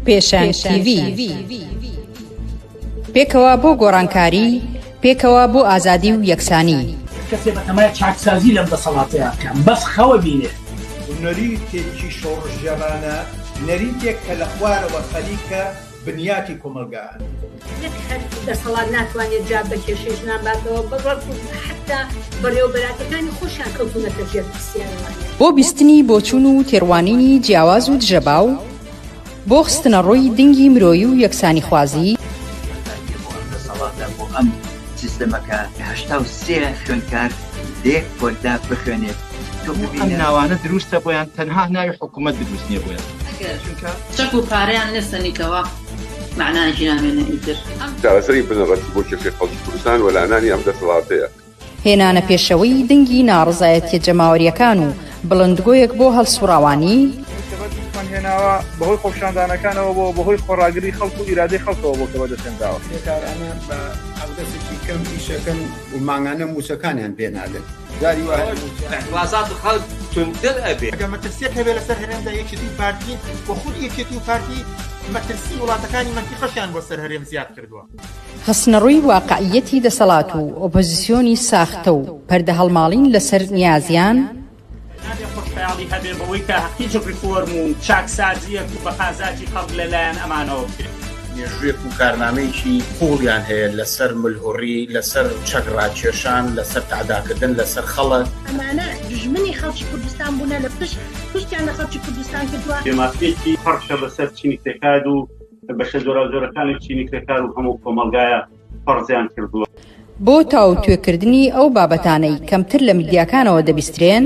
پێشەنگ تیڤی. پێکەوە بۆ گۆڕانکاری، پێکەوە بۆ ئازادی و یەکسانی. کەسێ بەتەمای چاکسازی لەم دەسەڵاتەیا بکا بەس خەوە بینێ. نەریتێکی شۆڕشگێڕانە، نەریتێک کە لە خوارەوە خەریکە بنیاتی کۆمەڵگا ئەنێت. نەک هەر دەسەڵات ناتوانێت جواب بە کێشەی ژنان باتەوە، بەڵکو حەتتا بەڕێوەبەراتەکانی خۆشیان کەوتوونەتە ژێر پرسیارەوانە. بۆ بیستنی بۆچوون و تێڕوانینی جیاواز و دژەباو، بۆ خستنەڕووی دنگی مرۆیی و یەکسانیخوازی. ئازادیە بۆ ئەم دەسەڵاتە، بۆ ئەم سیستەمە کە 83 خوێندکار لە یەک پۆلدا بخوێنێت، تۆ ئەم ببینە. ناوانە دروستە بۆیان تەنها ناوی حکومەت دروست نیە بۆیان. ئەگەر چونکە. چەک و پارەیان لێ سەنیتەوە مەعنایەکی نامێنێ ئیتر. چارەسەری بنەڕەتی بۆ کێشەی خەڵکی کوردستان وەلانانی ئەم دەسەڵاتەیە. هێنانە پێشەوەی دەنگی ناڕەزایەتیە جەماوەریەکان و بڵندگۆیەک بۆ هەڵسوڕاوانی. ئەوەی کە بەدەستمان هێناوە بەهۆی خۆپیشاندانەکانەوە بووە، بەهۆی خۆڕاگری خەڵک و ئیرادەی خەڵکەوە بووە کە بەدەستهێنراوە. کرێکارانە بە حەقدەستێکی کەم ئیشەکەن و مانگانە مووچەکانیان پێ نادەن. جاری وا هەیە مووچەیان. ئیعتڕازات خەڵک توندتر ئەبێ. ئەگەر مەترسیەک هەبێ لەسەر هەرێمدا یەکێتی و پارتین و خودی یەکێتی و پارتی مەترسی وڵاتەکانی مەنتیقەشیان بۆ سەر هەرێم زیاد کردووە. خستنەڕووی واقعییەتی دەسەڵات و ئۆپۆزیسیۆنی ساختە و پەردەهەڵماڵین لەسەر نیازیان. نابێ خۆشخەیاڵی هەبێ بەوەی کە هیچ ڕیفۆرم و چاکسازییەک و بە قازاجی خەڵک لە لایەن ئەمانەوە بکرێ. مێژوویەک و کارنامەیەکی قووڵیان هەیە لەسەر ملهوڕی، لەسەر چەک ڕاکێشان، لەسەر تەعداکردن لەسەر خەڵک. ئەمانە دوژمنی خەڵکی کوردستان بوونە لە پشت پشتیان لە خەڵکی کوردستان کردووە. بێمافییەکی پڕکە بەسەر چینی کرێکار و بەشە جۆراوجۆرەکانی چینی کرێکار و هەموو کۆمەڵگایە فەرزیان کردووە. بۆ تاوتوێکردنی ئەو بابەتانەی کەمتر لە میدیاکانەوە دەبیسترێن.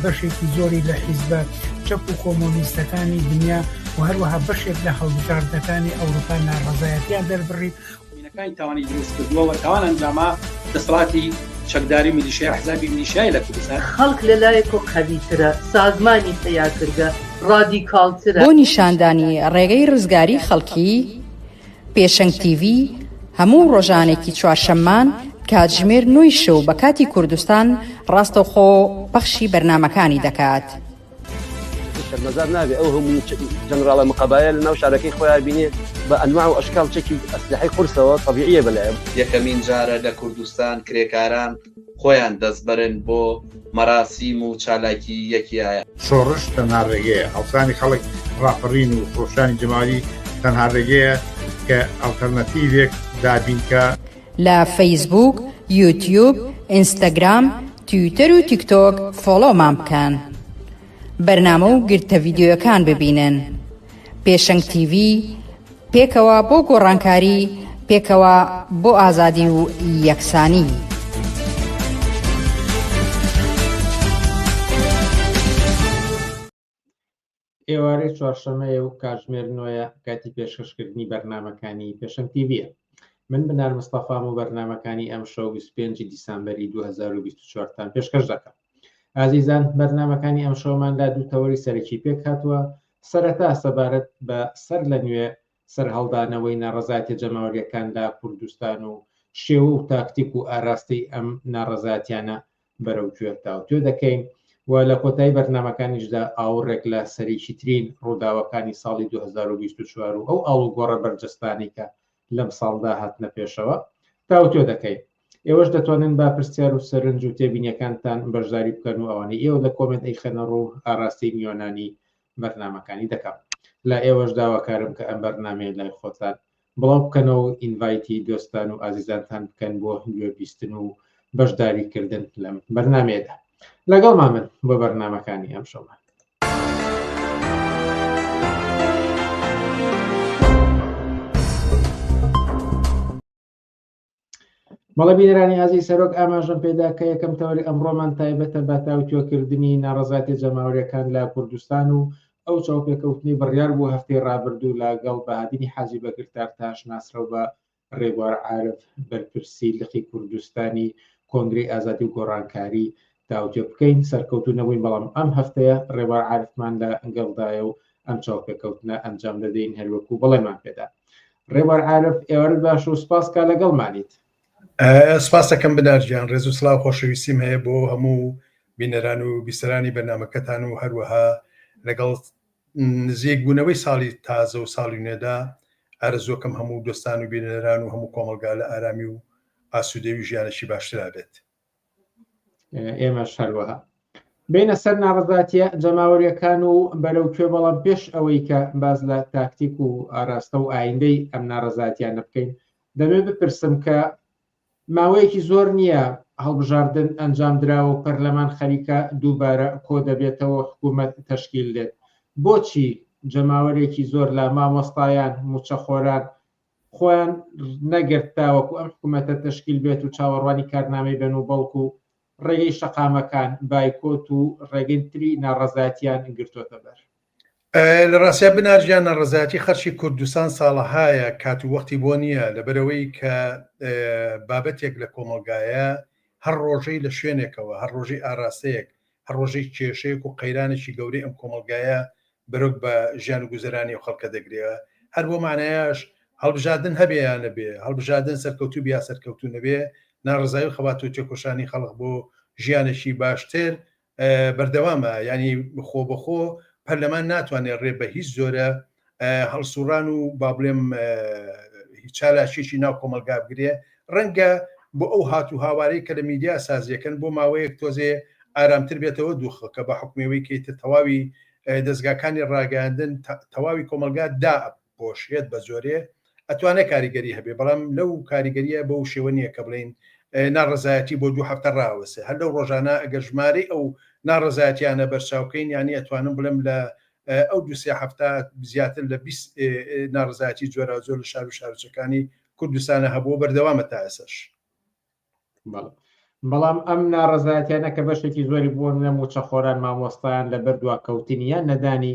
بەشێکی زۆری لە حیزبە چەپ و کۆمۆنیستەکانی دنیا و هەروەها بەشێک لە هەڵبژاردنەکانی ئەوروپا ناڕەزایەتیان دەربڕی. مینەکانی تاوانی دروست کردووە و تاوان ئەنجاما دەسەڵاتی چەکداری میلیشیا ئەحزابی میلیشیای لە کوردستان. خەڵک لە لایەکۆ قەویترە، سازمانی پەیا کردگە، ڕادیکاڵترە. بۆ نیشاندانی ڕێگەی ڕزگاری خەڵکی، پێشەنگ تیڤی هەموو ڕۆژانێکی چوارشەممان کاتژمێر نۆی شەو بە کاتی کوردستان ڕاستەوخۆ پەخشی بەرنامەکانی دەکات. شەرمەزار نابێ ئەو هەموو جەنراڵە مقەبایە لە ناو شارەکەی خۆیا بینێ بە ئەنواع و ئەشکاڵ چەکی ئەسلحەی قورسەوە تەبیعیە بەلایەم. یەکەمین جارە لە کوردستان کرێکاران خۆیان دەست بەرن بۆ مەراسیم و چالاکی یەکیایە. شۆڕش تەنها ڕێگەیە، هەڵسانی خەڵک، ڕاپەڕین و خرۆشانی جەماوەری تەنها ڕێگەیە کە ئەڵتەرناتیڤێک دابین کا. لە فەیسبووک، یوتیوب، ئینستاگرام، تویتەر و تیکتۆک فۆڵۆمان بکەن. بەرنامە و گرتە ڤیدیۆیەکان ببینن. پێشەنگ تیڤی، پێکەوە بۆ گۆڕانکاری، پێکەوە بۆ ئازادی و یەکسانی. ئێوارەی چوارشەمەیە و کاتژمێر نۆیە کاتی پێشکەشکردنی بەرنامەکانی پێشەنگ تیڤیە. من بنار مستەفام و بەرنامەکانی ئەمشەو 25 دیسامبەری 2024 تان پێشکەش دەکەم. ئازیزان بەرنامەکانی ئەمشەومان لە دوو تەوەری سەرەکی پێکهاتووە، سەرەتا سەبارەت بە سەر لە نوێ سەرهەڵدانەوەی ناڕەزایەتیە جەماوەریەکان لە کوردستان و شێوە و تاکتیک و ئاراستەی ئەم ناڕەزایەتیانە بەرەو کوێ تاوتوێ دەکەین و لە کۆتایی بەرنامەکانیشدا ئاوڕێک لە سەرەکیترین ڕووداوەکانی ساڵی 2024 و ئەو ئاڵوگۆڕە بەرجەستانەی کە لەم ساڵدا هاتنە پێشەوە تاوتوێ دەکەین. ئێوەش دەتوانن بە پرسیار و سەرنج و تێبینیەکانتان بەشداری بکەن و ئەوانەی ئێوە لە کۆمێنت ئەیخەنە ڕوو ئاراستەی میوانانی بەرنامەکانی دەکەم. لە ئێوەش داواکارم کە ئەم بەرنامەیە لای خۆتان بڵاو بکەنەوە و invite ی دۆستان و ئازیزانتان بکەن بۆ گوێ بیستن و بەشداری کردن لەم بەرنامەیەدا. لەگەڵمان بن بۆ بەرنامەکانی ئەمشەومان. بەڵێ بینەرانی ئازیز سەرۆک ئاماژەم پێدا کە یەکەم تەوەری ئەمڕۆمان تایبەتە بە تاوتوێکردنی ناڕەزایەتی جەماوەریەکان لە کوردستان و ئەو چاوپێکەوتنەی بڕیار بوو هەفتەی ڕابردوو لەگەڵ بەهادینی حاجی بەکر تارتاش ناسراو بە ڕێبوار عارف بەرپرسی لقی کوردستانی کۆنگرەی ئازادی و گۆڕانکاری تاوتوێ بکەین سەرکەوتوو نەبووین بەڵام ئەم هەفتەیە ڕێبوار عارفمان لە گەڵدایە و ئەم چاوپێکەوتنە ئەنجام دەدەین هەروەکو بەڵێمان پێدا ڕێبوار عارف ئێوارت باش و سپاس کا لەگەڵمانیت. سپاس دەکەم بنار گیان ڕێز و سڵاو خۆشەویستیم هەیە بۆ هەموو بینەران و بیسەرانی بەرنامەکەتان و هەروەها لەگەڵ. نزیک بوونەوەی ساڵی تازە و ساڵی نوێدا ئارەزووەکەم هەموو دۆستان و بینەران و هەموو کۆمەڵگا لە ئارامی و ئاسوودەوی ژیانێکی باشترا بێت. ئێمەش هەروەها بینە سەر ناڕەزاتیە جەماوەریەکان و بەرەو کوێ بەڵام پێش ئەوەی کە باز لە تاکتیک و ئاراستە و ئایندەی ئەم ناڕەزاتیانە بکەین دەمێ بپرسم کە ماوەیەکی زۆر نییە هەڵبژاردن ئەنجام دراوە و پەرلەمان خەریکە دووبارە کۆ دەبێتەوە حکوومەت تەشکیل دێت بۆچی جەماوەرێکی زۆر لە مامۆستایان موچەخۆران خۆیان نەگرت تاوەکو ئەم حکوومەتە تەشکیل بێت و چاوەڕوانی کارنامەی بن و بەڵکو ڕێگەی شەقامەکان، بایکۆت و ڕێگەی تری ناڕەزایەتیان گرتۆتە بەر. لە ڕاستیا بنار گیان ناڕەزایەتی خەڵکی کوردستان ساڵەهایە کات و وەختی بۆ نییە لەبەرئەوەی کە بابەتێک لە کۆمەڵگایە هەر ڕۆژەی لە شوێنێکەوە هەر ڕۆژەی ئاراستەیەک هەر ڕۆژەی کێشەیەک و قەیرانێکی گەورەی ئەم کۆمەڵگایە بەرۆک بە ژیان و گوزەرانی ئەو خەڵکە دەگرێ هەر بۆ مانایەش هەڵبژاردن هەبێ یا نەبێ هەڵبژاردن سەرکەوتوو بێ یا سەرکەوتوو نەبێ ناڕەزایی و خەبات و تێکۆشانی خەڵک بۆ ژیانێکی باشتر بەردەوامە یانی خۆبەخۆ پەرلەمان ناتوانێت ڕێ بە هیچ جۆرە هەڵسوڕان و با بڵێم چالاکیەکی ناو کۆمەلگا بگرێ ڕەنگە بۆ ئەو هات و هاوارەی کە لە میدیا سازیەکەن بۆ ماوەیەک تۆزێ ئارامتر بێتەوە دووخەکە بە حکومەوەی کەیتە تەواوی دەستگاکانی ڕاگەاندن تەواوی کۆمەلگا دا پۆشێت بە جۆرێ ئەتوانێت کاریگەری هەبێ بەڵام لەو کاریگەریە بەو شێوە نییە کە بڵین ناڕزایەتی بۆ دوو هەفتە ڕاوەسێ هەر لەو ڕۆژانە ئەگەر ژمارەی ئەو ناڕزایەتیانە بەرچاوکەین یانی ئەتوانم بڵێم لە ئەو دوو سێ هەفتە زیاتر لە 20 ناڕزایەتی جۆراوجۆر لە شار و شارۆچەکانی کوردستانە هەبووە بەردەوامە تا ئێسەش. بەڵام ئەم ناڕەزایەتیانە کە بەشێکی زۆری بۆ نە موچەخۆران مامۆستایان لەبەر دواکەوتنی یان نەدانی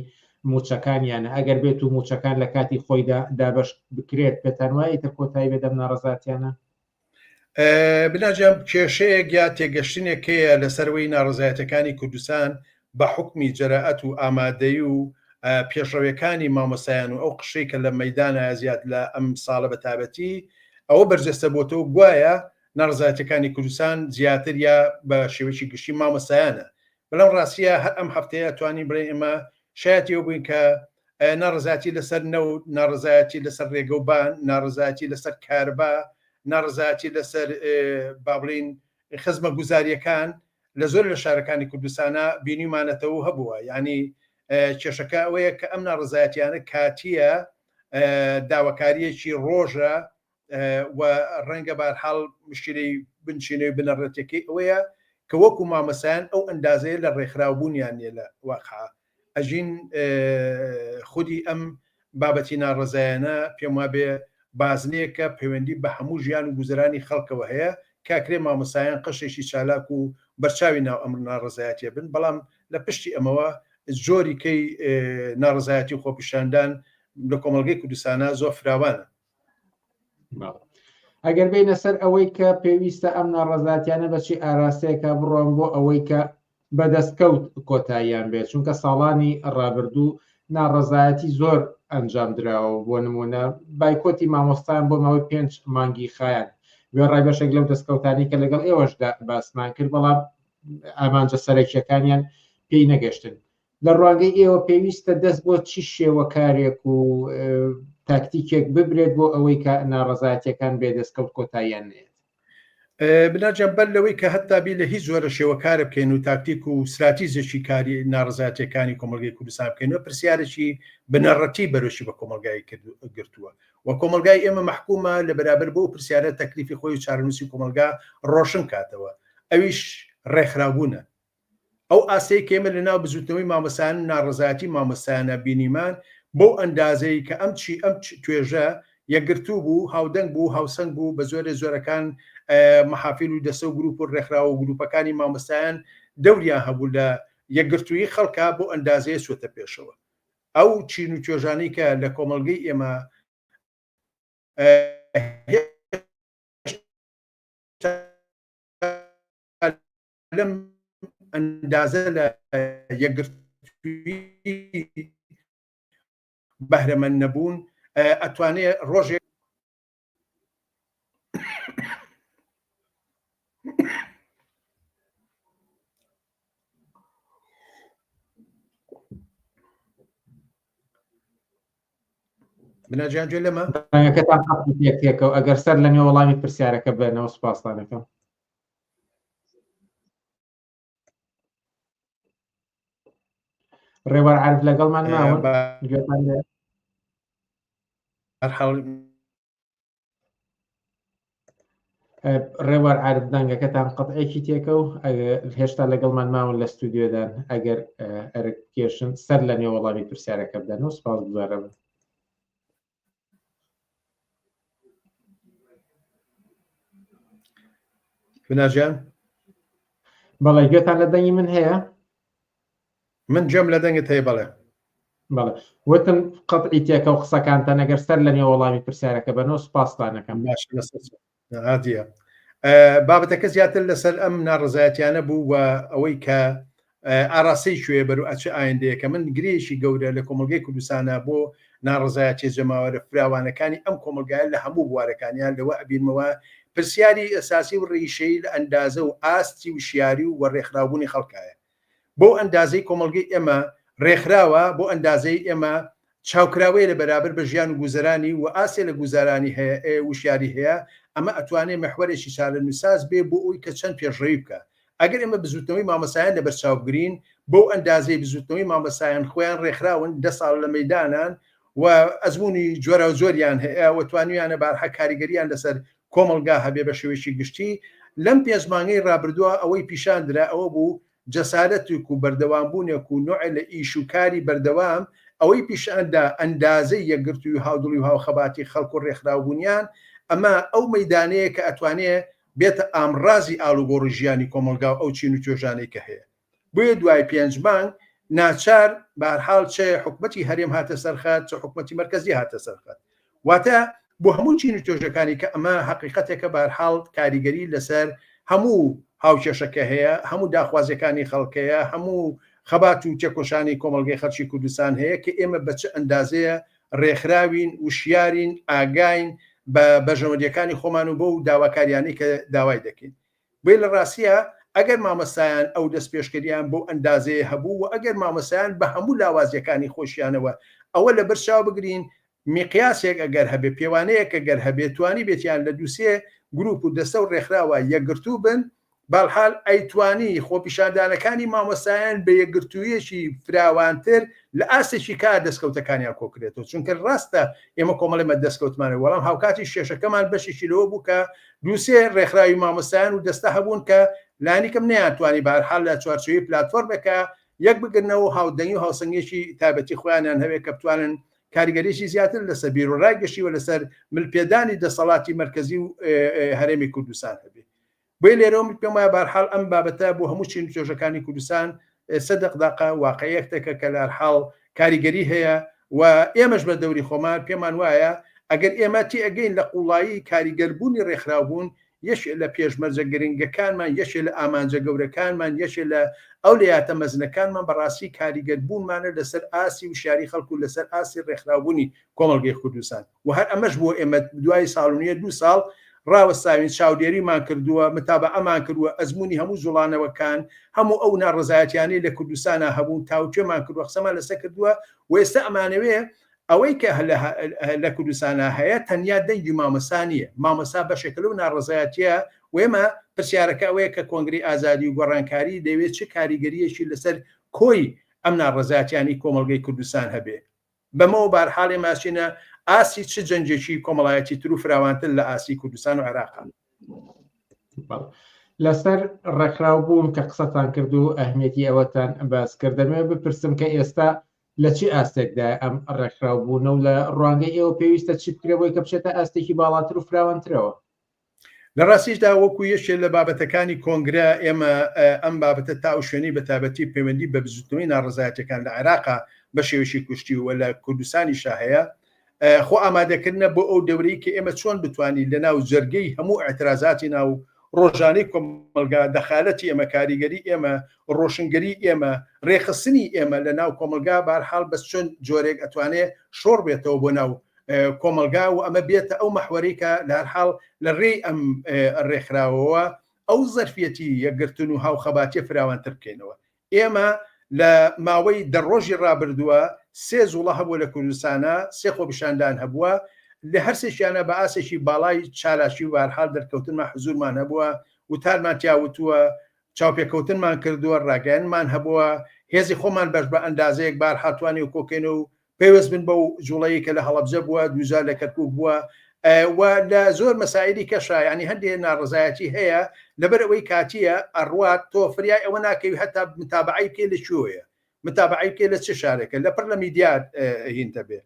موچەکانیانە ئەگەر بێت و موچەکان لە کاتی خۆیدا دابەش بکرێت پێتان وایە ئیتر کۆتایی بێت ئەم ناڕەزاتیانە؟ بناجان کێشەیەک یا تێگەشتنێک هەیە لەسەرەوەی ناڕەزایەتەکانی کوردستان بە حوکمی جەرائەت و ئامادەی و پێشڕەوێکانی مامۆستایان و ئەو قشەی کە لە مەیدانایە زیاد لە ئەم ساڵە بە تابەتی ئەوە بەرجەستە بۆتەوە گوایە ناڕەزایەتیەکانی کوردستان زیاتر یا بە شێوەیەکی گشتی مامۆستایانە بەڵام ڕاستیە هەر ئەم هەفتەیە توانین بڵێین ئێمە شایەتی ئەوە بووین کە ناڕەزایەتی لەسەر نەوت، ناڕەزایەتی لەسەر ڕێگەوبان، ناڕەزایەتی لەسەر کارەبا، ناڕەزایەتی لەسەر با بڵێین خزمەتگوزارییەکان لە زۆر لە شارەکانی کوردستانە بینیومانەتەوە و هەبووە یعنی کێشەکە ئەوەیە کە ئەم ناڕەزایەتیانە کاتیە داواکاریەکی ڕۆژە و ڕەنگە بارحاڵ مشکلەی بنچینەی بنەڕەتەکەی ئەوەیە کە وەکو مامەسایان ئەو ئەندازەیە لە ڕێکخراوبوونیان نیە لە واقع ئەژین خودی ئەم بابەتی ناڕەزایانە پێم وابێ بازنەیەکە پەیوەندی بە هەموو ژیان و گوزەرانی خەڵکەوە هەیە کاکرێ مامۆستایان قەشێکی چالاک و بەرچاوی ناو ئەم ناڕەزایەتیە بن بەڵام لە پشتی ئەمەوە جۆری کەی ناڕەزایەتی و خۆپیشاندان لە کۆمەڵگەی کوردستانە زۆر فراوانە. ئەگەر بینە سەر ئەوەی کە پێویستە ئەم ناڕەزاتیانە بەچی ئاراستەیەکە بڕۆن بۆ ئەوەی کە بە دەستکەوت کۆتاییان بێت، چونکە ساڵانی ڕابردوو ناڕەزایەتی زۆر ئەنجام دراوە و بۆ نموونە بایکۆتی مامۆستایان بۆ ماوەی پێنج مانگی خایاند، وێڕای بەشێک لەو دەستکەوتانەی کە لەگەڵ ئێوەشدا باسمان کرد، بەڵام ئامانجە سەرەکییەکانیان پێی نەگەشتن. لە ڕوانگەی ئێوە پێویستە دەست بۆ چی شێوەکارێک و تاکتیکێک ببرێت بۆ ئەوەی کە ناڕەزایەتییەکان بێ دەستکەوت کۆتاییان نەیەت؟ بناجان بەر لەوەی کە هەتا بیر لە هیچ جۆرە شێوەکارە بکەین و تاکتیک و ستراتیژێکی کاری ناڕزایەتیەکانی کۆمەڵگەی کوردستان بکەین و پرسیارێکی بنەڕەتی بەرۆکی بە کۆمەڵگای گرتووە و کۆمەڵگای ئێمە مەحکومە لە بەرابەر بۆ پرسیارە تەکلیفی خۆی و چارەنووسی کۆمەڵگا ڕۆشن کاتەوە ئەویش ڕێکخراوبوونە ئەو ئاستەی کە ئێمە لەناو بزوتنەوەی مامۆستایان و ناڕەزایەتی مامۆستایانە بینیمان بەو ئەندازەی کە ئەم چی ئەم توێژە یەکگرتوو بوو، هاودەنگ بوو، هاوسەنگ بوو، بە زۆرێ زۆرەکان مەحافیل و دەستە و گروپ و ڕێکخراو و گروپەکانی مامۆستایان دەوریان هەبوو لە یەکگرتوویی خەڵکا بەو ئەندازەیە چووەتە پێشەوە. ئەو چین و توێژانەی کە لە کۆمەڵگەی ئێمە هێشتا لەم ئەندازە لە یەکگرتوویی بەهرەمەند نەبوون ئەتوانێ ڕۆژێک بناجیان گوێ لەمە دەنگەکەتان قەتڵی پێکێکەوە ئەگەر سەر لە نوێ وەڵامی پرسیارەکە بەنەوە سوپاستانەکەم. ڕێوار عارف لەگەڵمان ماون گوێتان لێ هەرحاڵ ڕێوار عارف دەنگەکەتان قەتعێکی تێکە و هێشتا لەگەڵمان ماون لە ستودیۆدان ئەگەر ئەرک بکێشن سەر لە نێو وەڵامی پرسیارەکە بدەن و سپاس گوزارە بن. بناجان بەڵێ گوێتان لە دەنگی من هەیە؟ من گوێم لە دەنگت هەیە بەڵێ. بەڵێ وتم قەتعی تێکە و قسەکانتان ئەگەر سەر لە نێو وەڵامی پرسیارەکە بەنەوە سوپاستانەکەم. باش لەسەر عادیە بابەتەکە زیاتر لەسەر ئەم ناڕزایەتیانە بوو و ئەوەی کە ئاراستەی کوێ بەرو ئەچ ئایندەیەکە من گرێیەکی گەورە لە کۆمەڵگەی کوردستانە بۆ ناڕزایەتی جەماوەرە فراوانەکانی ئەم کۆمەڵگایە لە هەموو بوارەکانیان لەوە ئەبینمەوە پرسیاری ئەساسی و ڕیشەی لە ئەندازە و ئاستی وشیاری و ڕێکخراوبوونی خەڵکایە بەو ئەندازەی کۆمەڵگەی ئێمە ڕێکخراوە، بۆ ئەندازەی ئێمە چاوکراوەیە لە بەرابەر بە ژیان و گوزەرانی و ئاستێ لە گوزارانی هەیە وشیاری هەیە، ئەمە ئەتوانێ میحوەرێکی چارەنووسساز بێ بۆ ئەوی کە چەند پێشڕەوی بکا. ئەگەر ئێمە بزووتنەوەی مامۆستایان لەبەر چاو بگرین، بەو ئەندازەی بزووتنەوەی مامۆستایان خۆیان ڕێکخراون، دە ساڵە لە مەیدانان و ئەزموونی جۆراوجۆریان هەیە و توانیویانە بارحە کاریگەرییان لەسەر کۆمەڵگا هەبێ بە شێوەیەکی گشتی، لەم پێنج مانگەی ڕابردووە ئەوەی پیشان درا ئەوە بوو جەسارەتێک و بەردەوامبوونێک و نوعێ لە ئیش و کاری بەردەوام ئەوەی پیشان دا ئەندازەی یەکگرتووی و هاودڵی و هاوخەباتی خەڵک و ڕێکخراوبوونیان ئەمە ئەو مەیدانەیە کە ئەتوانێ بێتە ئامڕازی ئاڵوگۆڕی ژیانی کۆمەڵگا و ئەو چین و توێژانەی کە هەیە. بۆیە دوای پێنج مانگ ناچار بەهەرحاڵ چ حکومەتی هەرێم هاتە سەر خەت چ حکومەتی مەرکەزی هاتە سەر خەت واتە بۆ هەموو چین و توێژەکانی کە ئەمە حەقیقەتێکە بەهەرحاڵ کاریگەری لەسەر هەموو هاوکێشەکە هەیە هەموو داخوازیەکانی خەڵکەیە هەموو خەبات و تێکۆشانی کۆمەڵگەی خەڵکی کوردستان هەیە کە ئێمە بە چ ئەندازەیە ڕێکخراوین وشیارین ئاگاین بە بەرژەوەندیەکانی خۆمان و بەو داواکاریانەی کە داوای دەکەین بۆیە لە ڕاستیا ئەگەر مامۆستایان ئەو دەستپێشکەریان بەو ئەندازەیە هەبوو و ئەگەر مامۆستایان بە هەموو لاوازیەکانی خۆشیانەوە ئەوە لەبەر چاو بگرین میقیاسێک ئەگەر هەبێ پێوانەیەک ئەگەر هەبێ توانیبێتیان لە دووسێ گروپ و دەستە و ڕێکخراوە یەکگرتوو بن بەڵحال ئەیتوانی خۆپیشاندانەکانی مامۆستایان بە یەکگرتوویەکی فراوانتر لە ئاستێکی کا دەستکەوتەکانیان کۆکرێتەوە چونکە ڕاستە ئێمە کۆمەڵی مە دەستکەوتمانە وەڵام هاوکاتی شێشەکەمان بەشێکی لەوە بوو کە دووسێ ڕێکخراوی مامۆستایان و دەستە هەبوون کە لانیکەم نەیانتوانی بەهەرحاڵ لە چوارچێوەی پلاتفۆرمێکا یەک بگرنەوە و هاودەنگی و هاوسەنگیەکی تایبەتی خۆیانیان هەبێت کە بتوانن کاریگەریی زیاتر لەسەر بیروڕای گشتی و لەسەر ملپێدانی دەسەڵاتی مەرکەزی و هەرێمی کوردستان هەبێت. بۆیە لێرەوە من پێم وایە بەهەرحاڵ ئەم بابەتە بۆ هەموو چین و توێژەکانی کوردستان سەدق داقە واقعیەتێکە کە لە هەرحاڵ کاریگەری هەیە و ئێمەش بە دەوری خۆمان پێمان وایە ئەگەر ئێمە تێئەگەین لە قوڵایی کاریگەربوونی ڕێکخراوبوون یەکێ لە پێشمەرجە گرنگەکانمان یەکێ لە ئامانجە گەورەکانمان یەکێ لە ئەولەیاتە مەزنەکانمان بەڕاستی کاریگەربوونمانە لەسەر ئاستی وشیاری خەڵک و لەسەر ئاستی ڕێکخراوبوونی کۆمەڵگەی کوردستان. و هەر ئەمەش بووە ئێمە دوای ساڵ و نیوە دوو ساڵ ڕاوەستاوین چاودێریمان کردووە متابەعەمان کردووە ئەزموونی هەموو جوڵانەوەکان هەموو ئەو ناڕەزایەتیانەی لە کوردستانا هەبوون تاوتوێمان کردووە قسەمان لەسەر کردووە و ئێستا ئەمانەوێ ئەوەی کە لە کوردستانا هەیە تەنیا دەنگی مامۆستا نییە مامۆستا بەشێکە لەو ناڕەزایەتیە و ئێمە پرسیارەکە ئەوەیە کە کۆنگرەی ئازادی و گۆڕانکاری دەیەوێت چ کاریگەرییەکی لەسەر کۆی ئەم ناڕەزایەتیانەی کۆمەڵگەی کوردستان هەبێ بەمەوە بارحاڵ ئێمە ئەچینە ئاستی چ جەنگێکی کۆمەڵایەتی تر و فراوانتر لە ئاستی کوردستان و عێراق. لەسەر ڕێکخراو بوون کە قسەتان کرد و ئەهمیەتی ئەوەتان باس کرد دەمەوێت بپرسم کە ئێستا لە چی ئاستێکدایە ئەم ڕێکخراو بوونە و لە ڕوانگەی ئێوە پێویستە چی بکرێ بۆی کە بچێتە ئاستێکی باڵاتر و فراوانترەوە؟ لە ڕاستیشدا وەکو یەکێ لە بابەتەکانی کۆنگرە ئێمە ئەم بابەتە تا ئەو شوێنەی بە تایبەتی پەیوەندی بە بزوتنەوەی ناڕەزایەتیەکان لە عێراقا بە شێوەیەکی کوشتی و لە کوردستانیشا هەیە خۆ ئامادەکردنە بۆ ئەو دەورەی کە ئێمە چۆن بتوانین لە ناو جەرگەی هەموو ئیعترازاتی ناو ڕۆژانەی کۆمەڵگا دەخالەتی ئێمە کاریگەری ئێمە ڕۆشنگەری ئێمە ڕێکخستنی ئێمە لە ناو کۆمەڵگا بارحاڵ بەس چۆن جۆرێک ئەتوانێ شۆڕ بێتەوە بۆ ناو کۆمەڵگا و ئەمە بێتە ئەو مەحوەرەی کە لە هەر حاڵ لە ڕێی ئەم ڕێکخراوەوە ئەو زەرفیەتی یەکگرتن و هاوخەباتیە فراوانتر بکەینەوە. ئێمە لە ماوەی دە ڕۆژی ڕابردووە سێ جوڵە هەبووە لە کوردستانا، سێ خۆپیشاندان هەبووە، لە هەرسێکیانا بە ئاستێکی باڵای چالاکی و بەهەرحاڵ دەرکەوتنمان حزوورمان هەبووە، وتارمان تیا وتووە، چاوپێکەوتنمان کردووە، ڕاگەیاندنمان هەبووە، هێزی خۆمان بەش بە ئەندازەیەک بەهەرحاڵ توانیوە کۆکەینەوە و پەیوەست بن بەو جوڵەی کە لە هەڵەبجە بووە، دووجار لە کەرکوک بووە و لە زۆر مەسائیلی کەشا، یانی هەندێ ناڕەزایەتی هەیە لەبەر ئەوەی کاتییە ئەڕوات، تۆ فریای ئەوە ناکەوی هەتا متابەعەی بکەی لە کوێیە، متابەعەی بکەی لە چ شارێکە، لەپڕ لە میدیا هین دەبێ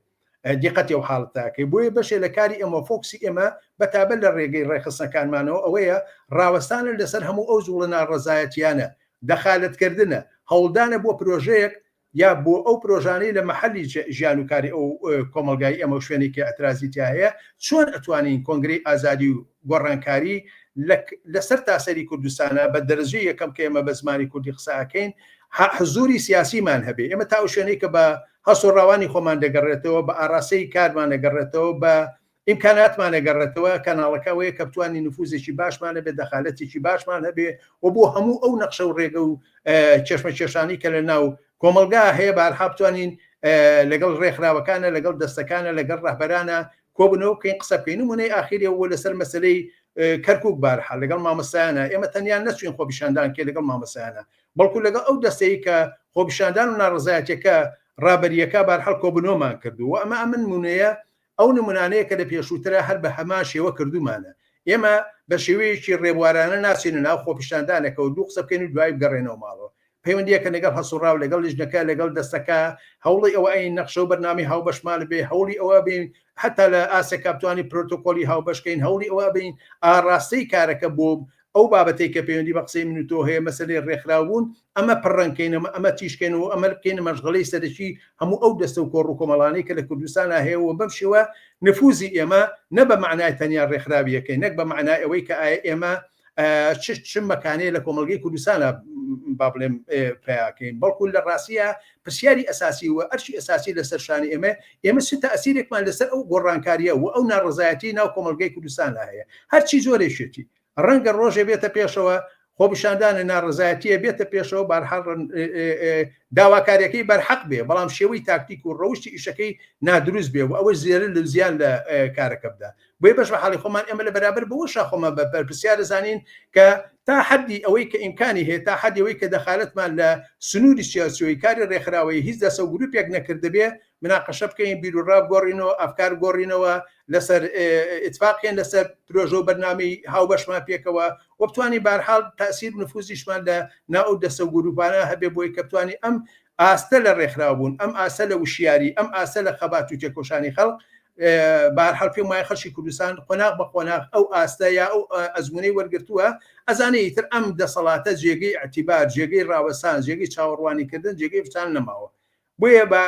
دیقەتی ئەو حاڵەتە ئەکەی. بۆیە بەشێ لە کاری ئێمە فۆکسی ئێمە بە تابەت لە ڕێگەی ڕێکخستنەکانمانەوە ئەوەیە ڕاوەستانە لەسەر هەموو ئەو جوڵە ناڕەزایەتیانە، دەخالەتکردنە، هەوڵدانە بۆ پرۆژەیەک یا بۆ ئەو پرۆژانەی لە مەحەلی ژیان و کاری ئەو کۆمەڵگای ئێمە و شوێنێک کە ئیعترازی تیا هەیە چۆن ئەتوانین کۆنگرەی ئازادی و گۆڕانکاری لە سەر تاسەری کوردستانە بە دەرەجەی یەکەم کە ئێمە بە زمانی کوردی قسە ئەکەین حزوری سیاسیمان هەبێ ئێمە تا ئەو شوێنەی کە بە هەست و ڕەوانی خۆمان دەگەڕێتەوە بە ئاراستەی کارمان دەگەڕێتەوە بە ئیمکاناتمان ئەگەڕێتەوە، کەناڵەکە ئەوەیە کە بتوانین نفوزێکی باشمان هەبێ، دەخالەتێکی باشمان هەبێ و بۆ هەموو ئەو نەخشە و ڕێگە و کێشمەکێشانەی کە لە ناو کۆمەڵگا هەیە بارها بتوانین لەگەڵ ڕێکخراوەکانە، لەگەڵ دەستەکانە، لەگەڵ ڕەهبەرانە کۆبنەوە بکەین قسە بکەین. نمونەی ئاخیری ئەوە لەسەر مەسەلەی کەرکوک بارها لەگەڵ مامۆستایانە ئێمە تەنیا نەچوین خۆپیشاندان کەی لەگەڵ مامۆستایانە بەڵکو لەگەڵ ئەو دەستەی کە خۆپیشاندان و ناڕەزایەتیەکە ڕابەریەکە بارحاڵ کۆبنەوەمان کردو و ئەمە ئەمن نمونەیە ئەو نمونانەیە کە لە پێشووترا هەر بە هەمان شێوە کردوومانە. ئێمە بە شێوەیەکی ڕێبوارانە ناچینە ناو خۆپیشاندانێکەوە دوو قسە بکەین و دوایی بگەڕێینەوە ماڵەوە. پەیوەندییەکە لەگەڵ هەڵسوڕاو، لەگەڵ لیژنەکە، لەگەڵ دەستەکە، هەوڵی ئەوە ئەین نەخشە و بەرنامەی هاوبەشمان بێ، هەوڵی ئەوە بین هەتا لە ئاستێکا بتوانین پرۆتۆکۆلی هاوبەش کەین، هەوڵی ئەوە بین ئاڕاستەی کارەکە بۆ ئەو بابەتەی کە پەیوەندی بە قسەی من و تۆ هەیە، مەسەلەی ڕێکخراوبوون، ئەمە پڕڕەنگ کەینەوە، ئەمە تیژ کەینەوە، ئەمە بکەینە مەشغەلەی سەرەکی هەموو ئەو دەستە و کۆڕ و کۆمەڵانەی کە لە کوردستانا هەیە و بەم شێوە نفوزی ئێمە نە بە مەعنای تەنیا ڕێکخراوییەکەی، نەک بە مەعنای ئەوەی کە ئایا ئێمە چ چ مەکانەیە لە کۆمەڵگەی کوردستانا با بڵێم پەیا کەین، بەڵکو لە ڕاستیا پرسیاری ئەساسی و ئەرکی ئەساسی لەسەر شانی ئێمە، ئێمە چ تەئسیرێکمان لەسەر ئەو گۆڕانکارییە و ئەو ناڕەزایەتیەی ناو کۆمەڵگەی کوردستانا هەیە، هەرچی جۆرێکیەتی، ڕەنگە ڕۆژێ بێتە پێشەوە خۆپیشاندانە ناڕەزایەتیە بێتە پێشەوە بارحاڵ داواکاریەکەی بەرحەق بێ بەڵام شێوەی تاکتیک و ڕەوشی ئیشەکەی نادروست بێ و ئەوەش زێرە لە زیان لە کارەکە بدا بۆیە بەش بە حاڵی خۆمان ئێمە لە بەرابەر بەوەشا خۆمان بە بەرپرسیار دەزانین کە تا حەدی ئەوەی کە ئیمکانی هەیە تا حەدی ئەوەی کە دەخالەتمان لە سنووری سیاسیی کاری ڕێکخراوەیی هیچ دەسە و گروپێک نەکردبێ مناقەشە بکەین، بیروڕا بگۆڕینەوە، ئەفکار بگۆڕینەوە، لەسەر ئیتفاق کەین لەسەر پرۆژە و بەرنامەی هاوبەشمان پێکەوە و بتوانین بەهەرحاڵ تەئسیر و نفوزیشمان لە ناو ئەو دەستە و گروپانە هەبێ بۆی کە بتوانین ئەم ئاستە لە ڕێکخراوبوون، ئەم ئاستە لە وشیاری، ئەم ئاستە لە خەبات و تێکۆشانی خەڵک بەهەرحاڵ پێم وایە خەڵکی کوردستان قۆناغ بە قۆناغ ئەو ئاستە یا ئەو ئەزموونەی وەرگرتووە ئەزانێ ئیتر ئەم دەسەڵاتە جێگەی ئیعتیبار، جێگەی ڕاوەستان، جێگەی چاوەڕوانیکردن، جێگەی فچان نەماوە. بۆیە بە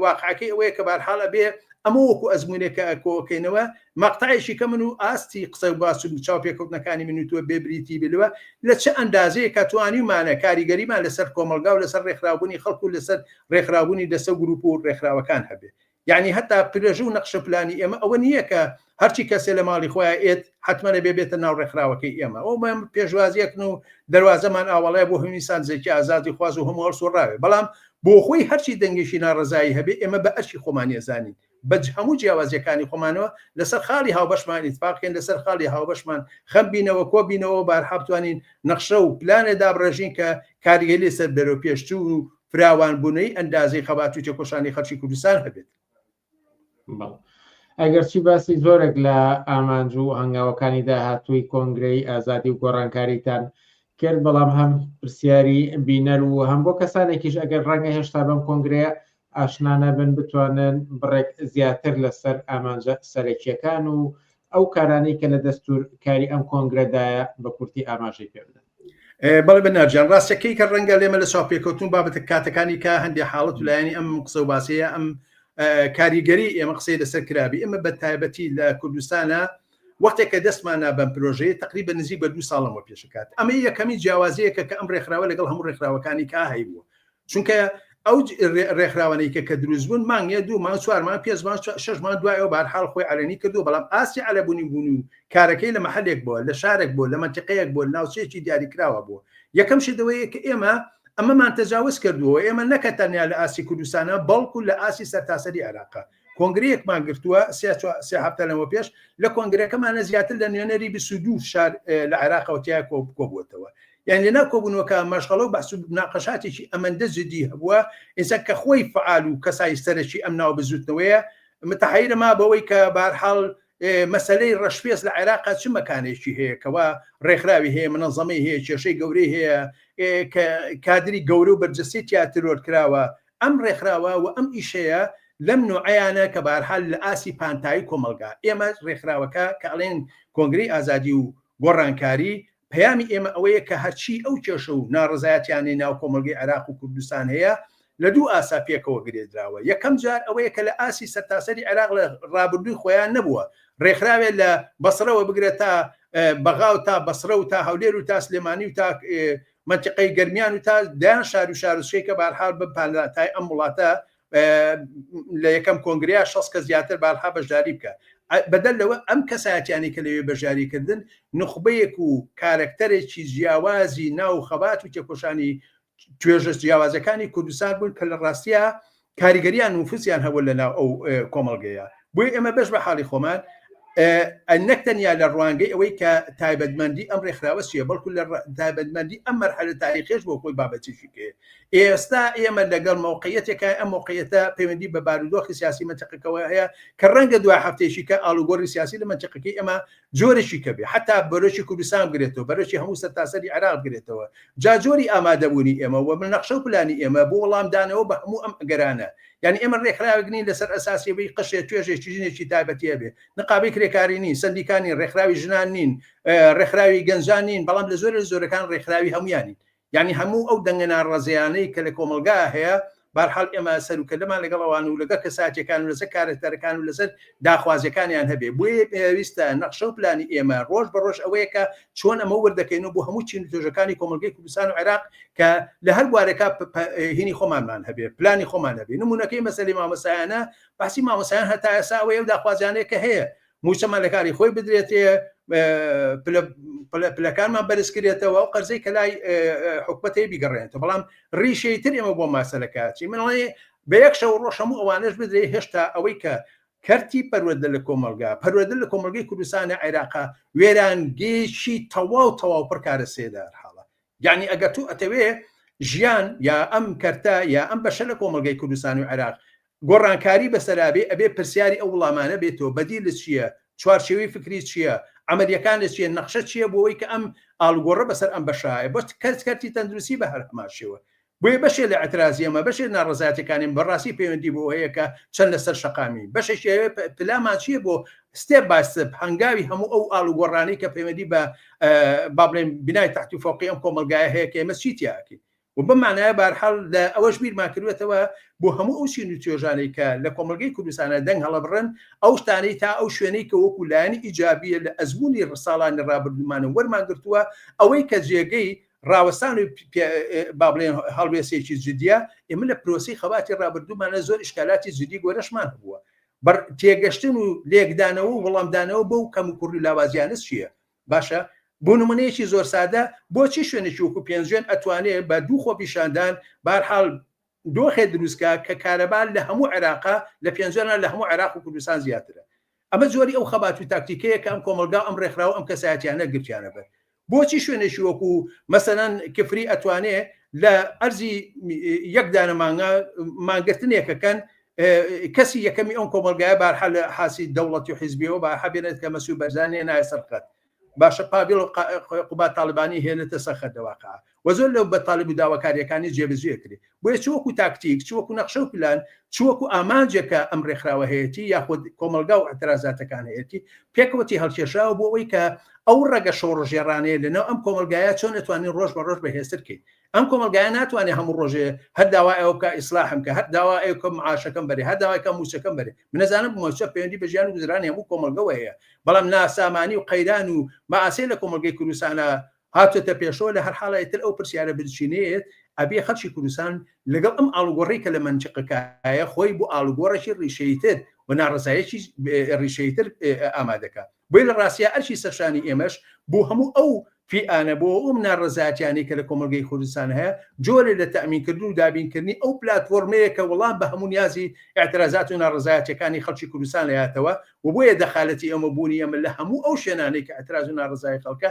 واقعەکەی ئەوەیە کە بارحاڵ ئەبێ ئەمە وەکو ئەزموونێک کە کۆکەینەوە مەقتەعێکی کەمن و ئاستی قسە و باس و چاوپێکەوتنەکانی من و تۆ بێ بریتی بێ لەوە لە چ ئەندازەیەک کە توانیومانە کاریگەریمان لەسەر کۆمەڵگا و لەسەر ڕێکخراوبوونی خەڵک و لەسەر ڕێکخراوبوونی دەستە و گروپ و ڕێکخراوەکان هەبێ یعنی هەتا پرێژە و نەخشە پلانی ئێمە ئەوە نییە کە هەرچی کەسێ لە ماڵی خۆیان ئێت حتمما ئەبێ بێتە ناو ڕێکخراوەکەی ئێمە ئەو مە پێشوازیەکن و دەروازەمان ئاوەڵای بۆ هەموو زێکی ئازادی خواز و هەموو هەڵسوڕاوێ بەڵام بۆ خۆی هەرچی دەنگێکی ناڕەزایی هەبێ ئێمە بە ئەرکی خۆمان ئەزانین بە هەموو جیاوازیەکانی خۆمانەوە لەسەر خاڵی هاوبەشمان ئیتفاق کەین لەسەر خاڵی هاوبەشمان خەم بینەوە کۆ بینەوە بارحا بتوانین نەخشە و پلانێ دابڕێژین کە کاریگەری لەسەر بەرەو پێشچوون و فراوانبوونەی ئەندازەی خەبات و تێکۆشانی خەڵکی کوردستان هەبێت. ئەگەرچی باسی زۆرێک لە ئامانج و هەنگاوەکانی داهاتووی کۆنگرەی ئازادی و گۆڕانکاریتان کرد، بەڵام هەم پرسیاری بینەر و هەم بۆ کەسانێکیش ئەگەر ڕەنگە هێشتا بەم کۆنگرەیە ئاشنا نەبن بتوانن بڕێک زیاتر لەسەر ئامانجە سەرەکییەکان و ئەو کارانەی کە لە دەستور کاری ئەم کۆنگرەدایە بە کورتی ئاماژەی پێ بدەن. بەڵێ بەنار جان ڕاستەکەی کە ڕەنگە لێمە لە چاوپێکەوتن بابەتە کاتەکانی کە هەندێک حاڵەت و لایەنی ئەم قسە و باسەیە ئەم کاریگەری ئێمە قسەی لەسەر کرابی ئێمە بە تایبەتی لە کوردستانە وەختێک کە دەستمان نا بەم پرۆژەیە تقریبا نزیک بە دو ساڵەوە پێشکات ئەمە یەکەمی جیاوازیەکە کە ئەم ڕێکخراوە لەگەڵ هەموو ڕێکخراوەکانی کا هەیبووە چونکە ئەو ڕێکخراوانەی کە کە دروست بوون مانگێ دوو مانگ چوار مانگ پێنج مانگ شەش مانگ دوایەوە بارحاڵ خۆی عەلەنی کردو بەڵام ئاستی عەلەبوونی بوون و کارەکەی لە مەحەلێک بووە لە شارێک بووە لە مەنتیقەیەک بووە لە ناوچەیەکی دیاریکراوە بووە یەکەم شت ئەوەیە کە ئێمە. ئەمەمان تەجاوز کردووە ئێمە نەکە تەنیا لە ئاستی کوردستانە بەڵکو لە ئاستی سەرتاسەری عێراقە کۆنگرەیەکمان گرتووە سێ هەفتە لەمە پێش لە کۆنگرەکەمانە زیاتر لە نوێنەری 22 شار لە عێراقەوە تیا کۆبووەتەوە یان لەناو کۆبوونەوەکە مەشغەڵە و بەحس و مناقەشاتێکی ئەمەندە جدی هەبووە ئینسان کە خۆی فعال و کەسای سەرەکی ئەم ناو بزوتنەوەیە متحیرە ما بەوەی کە بارحاڵ مەسەلەی ڕەشپێست لە عێراقا چ مەکانێکی هەیە کەوا ڕێکخراوی هەیە منەزەمەی هەیە کێشەی گەورەی هەیە کە کادری گەورە و بەرجەستەی تیا ترۆر کراوە ئەم ڕێکخراوە و ئەم ئیشەیە لەم نوعەیانە کە بارحال لە ئاسی پانتایی کۆمەڵگا ئێمە ڕێکخراوەکە کە ئەڵێن کۆنگرەی ئازادی و گۆڕانکاری پەیامی ئێمە ئەوەیە کە هەرچی ئەو کێشە و ناڕەزایەتیانەی ناو کۆمەڵگەی عێراق و کوردستان هەیە لە دوو ئاسا پێکەوە گرێدراوە. یەکەم جار ئەوەیە کە لە ئاستی سەرتاسەری عێراق لە ڕابردووی خۆیان نەبووە ڕێکخراوێ لە بەسڕەوە بگرە تا بەغا و تا بەسڕە و تا هەولێر و تا سلێمانی و تا مەنتیقەی گەرمیان و تا دەیان شار و شارۆچکەی کە بارحاڵ بە پانتای ئەم وڵاتە لە یەکەم کۆنگرەیە 60 کەس زیاتر بارها بەشداری بکە بەدەر لەوە ئەم کەسایەتیانەی کە لەوێ بەشداری کردن نوخبەیەک و کارەکتەرێکی جیاوازی ناو خەبات و تێکۆشانی توێژە جیاوازەکانی کوردستان بوون کە لە ڕاستیا کاریگەریان نفوسیان هەبوو لە ناو ئەو کۆمەڵگەیە بۆیە ئێمە بەش بە حاڵی خۆمان نەک تەنیا لە ڕوانگەی ئەوەی کە تایبەتمەندی ئەم ڕێکخراوە چییە بەڵکو لە تایبەتمەندی ئەم مەرحەلە تاریخیش بۆ خۆی بابەتێکی کەیە ئێستا ئێمە لەگەڵ مەوقعیەتێکە ئەم مەوقعیەتە پەیوەندی بە بارودۆخی سیاسی مەنتیقەکەوە هەیە کە ڕەنگە دوای هەفتەیەکی کە ئاڵوگۆڕی سیاسی لە مەنتیقەکەی ئێمە جۆرێکی کە بێ حتا بەرۆکی کوردستان بگرێتەوە بەرۆکی هەموو سەرتاسەری عێراق بگرێتەوە جا جۆری ئامادەبوونی ئێمە و نەخشە و پلانی ئێمە بۆ وەڵامدانەوە بە هەموو ئەم ئەگەرانە یعنی ئێمە ڕێکخراوێک نین لەسەر ئەساسی ئەوەی قشێ توێژێکی ژنێکی تایبەتی هەبێ نقابەی کرێکاری نین سەندیکا نین ڕێکخراوی ژنان نین ڕێکخراوی گەنجان نین بەڵام لە زۆرێ لە زۆرەکان ڕێکخراوی هەمویانین یانی هەموو ئەو دەنگە ناڕازیانەی کە لە کۆمەڵگا هەیە بارحاڵ ئێمە سەروکەلەمان لەگەڵ ئەوان و لەگەڵ کەساتیەکان و لەسەر کارەکتەرەکان و لەسەر داخوازیەکانیان هەبێ بۆیە پێویستە نەخشە و پلانی ئێمە ڕۆژ بە ڕۆژ ئەوەیە کە چۆن ئەمە وردەکەین و بۆ هەموو چین و توێژەکانی کۆمەڵگەی کوردستان و عێراق کە لە هەر بوارێکا هینی خۆمانمان هەبێ پلانی خۆمان هەبێ نمونەکەی مەسەلەی مامۆستایانە باسی مامۆستایان هەتا ئێستا ئەوەیە و داخوازیانەیە کە هەیە موچەمان لە کاری خۆی بدرێتێ پلەکانمان بەرزکرێتەوە و قەرزەی کە لای حکومەتەی بیگەڕێنێتەوە بەڵام ڕیشەی تر ئێمە بۆ ماسەلەکە چی من ئەڵێ بە یەک شەو ڕۆژ هەموو ئەوانەش بدرێ هێشتا ئەوەی کە کەرتی پەروەردە لە کۆمەڵگا پەروەردە لە کۆمەڵگەی کوردستانە عێراقا وێرانگەیەکی تەواو تەواو پڕ کارەسێدار حاڵە یعنی ئەگەر تو ئەتەوێ ژیان یا ئەم کەرتە یا ئەم بەشە لە کۆمەڵگەی کوردستان و عێراق گۆڕانکاری بەسەرابێ ئەبێ پرسیاری ئەو وڵامانە بێتەوە بەدیلت چییە چوارچێوەی فکری چییە عەمەلیەکان لە چییە نەخشە چییە بۆ ئەوەی کە ئەم ئاڵوگۆڕە بەسەر ئەم بەشایە بۆ کەرت کەرتی تەندروستی بە هەر هەمان شێوە بۆیە بەشێ لە ئیعترازی ئەمە بەشێ ناڕەزایەتیەکانی بەڕاستی پەیوەندی بۆ هەیە کە چەند لەسەر شەقامی بەشێکی هەیە پلامان چییە بۆ step by step هەنگاوی هەموو ئەو ئاڵوگۆڕانەی کە پەیوەندی بە با بڵێن بینای تەحتی و فەوقی ئەم کۆمەڵگایە هەیە کە ئێمە چی تیاکەین و بەم مانایە بارحاڵ لە ئەوەش بیرمان کردوێتەوە بۆ هەموو ئەو چین و توێژانەی کە لە کۆمەڵگەی کوردستانە دەنگ هەڵەبڕن ئەو شتانەی تا ئەو شوێنەی کە وەکو لایەنی ئیجابیە لە ئەزموونی ساڵانی ڕابردوومانە وەرمان گرتووە ئەوەی کە جێگەی ڕاوەستان و با بڵێن هەڵوێستێکی جدیە ئێمە لە پرۆسەی خەباتی ڕابردوومانە زۆر ئیشکالاتی جدی گۆرەشمان هەبووە بەر تێگەشتن و لێکدانەوە و وەڵامدانەوە بەو کەم و کوڕی لاوازیانە چییە باشە بۆ نمونەیەکی زۆر سادە بۆچی شوێنێکی وەکو پێنجوێن ئەتوانێ بە دوو خۆپیشاندان بارحاڵ دۆخێ دروستکا کە کارەبا لە هەموو عێراقا لە پێنجوێنە لە هەموو عێراق و کوردستان زیاترە ئەمە جۆری ئەو خەبات و تاکتیکەیە کە ئەم کۆمەڵگا ئەم ڕێکخراو ئەم کەسایەتیانە گرتیانە بەر بۆچی شوێنێکی وەکو مەسەلەن کفری ئەتوانێ لە ئەرزی یەک دانە مانگا مانگرتنێکەکەن کەسی یەکەمی ئەم کۆمەلگایە بارحە لە حاسی دەوڵەتی و حیزبیەوە بارحە بێنێت کە مەسعود بەرزانی نایە سەر خەت باشە پاڤێڵ و قوباد تاڵەبانی هێنێتە سەر خەت دەواقع و زۆر لەو بەتاڵیب و داواکاریەکانی جێبەجێ کرێ بۆیە چ وەکو تاکتیک چ وەکو نەخشە و پلان چ وەکو ئامانجێکە ئەم ڕێکخراوە هەیەتی یاخود کۆمەڵگا و ئەترازاتەکان هەیەتی پێکەوەتی هەڵکێشراوە بۆ ئەوەی کە ئەو ڕەگە شۆڕژێڕانەیە لەناو ئەم کۆمەڵگایە چۆن ئەتوانین ڕۆژ بە ڕۆژ بەهێزتر کەین ئەم کۆمەڵگایە ناتوانێت هەموو ڕۆژێ هەر داوای ئەوە بکە ئیسلاحم کە هەر داوا ئەو کە معاشەکەم بەرێ هەر داوای کە مووچەکەم بەرێ من نەزانم مووچە پەیوەندی بە ژیان و گوزرانی هەموو کۆمەڵگەوە هەیە بەڵام ناسامانی و قەیران و مەئاسێ لە کۆمەڵگەی کوردستانە هاتۆتە پێشەوە لە هەر حاڵە تر ئەو پرسیارە بنچینەیەت ئەبێ خەڵکی کوردستان لەگەڵ ئەم ئاڵوگۆڕی کە لە مەنتیقەکایە خۆی بۆ ئاڵوگۆڕێکی ڕیشەییتر و ناڕەزایەکی ڕیشەییتر ئامادەکە بۆیە لە ڕاستیا ئەرکی سەرشانی ئێمەش بۆ هەموو ئەو. فیئانە بۆ ئەم ناڕەزایەتیانەی کە لە کۆمەڵگەی کوردستان هەیە جۆرێ لە تەئمینکردن و دابینکردنی ئەو پلاتفۆرمەیە کە وەڵام بە هەموو نیازی ئیعترازات و ناڕەزایەتیەکانی خەڵکی کوردستان ئەیاتەوە و بۆیە دەخالەتی ئێمە بوونی ئێمە لە هەموو ئەو شوێنانەی کە ئیعتراز و ناڕەزایی خەڵکە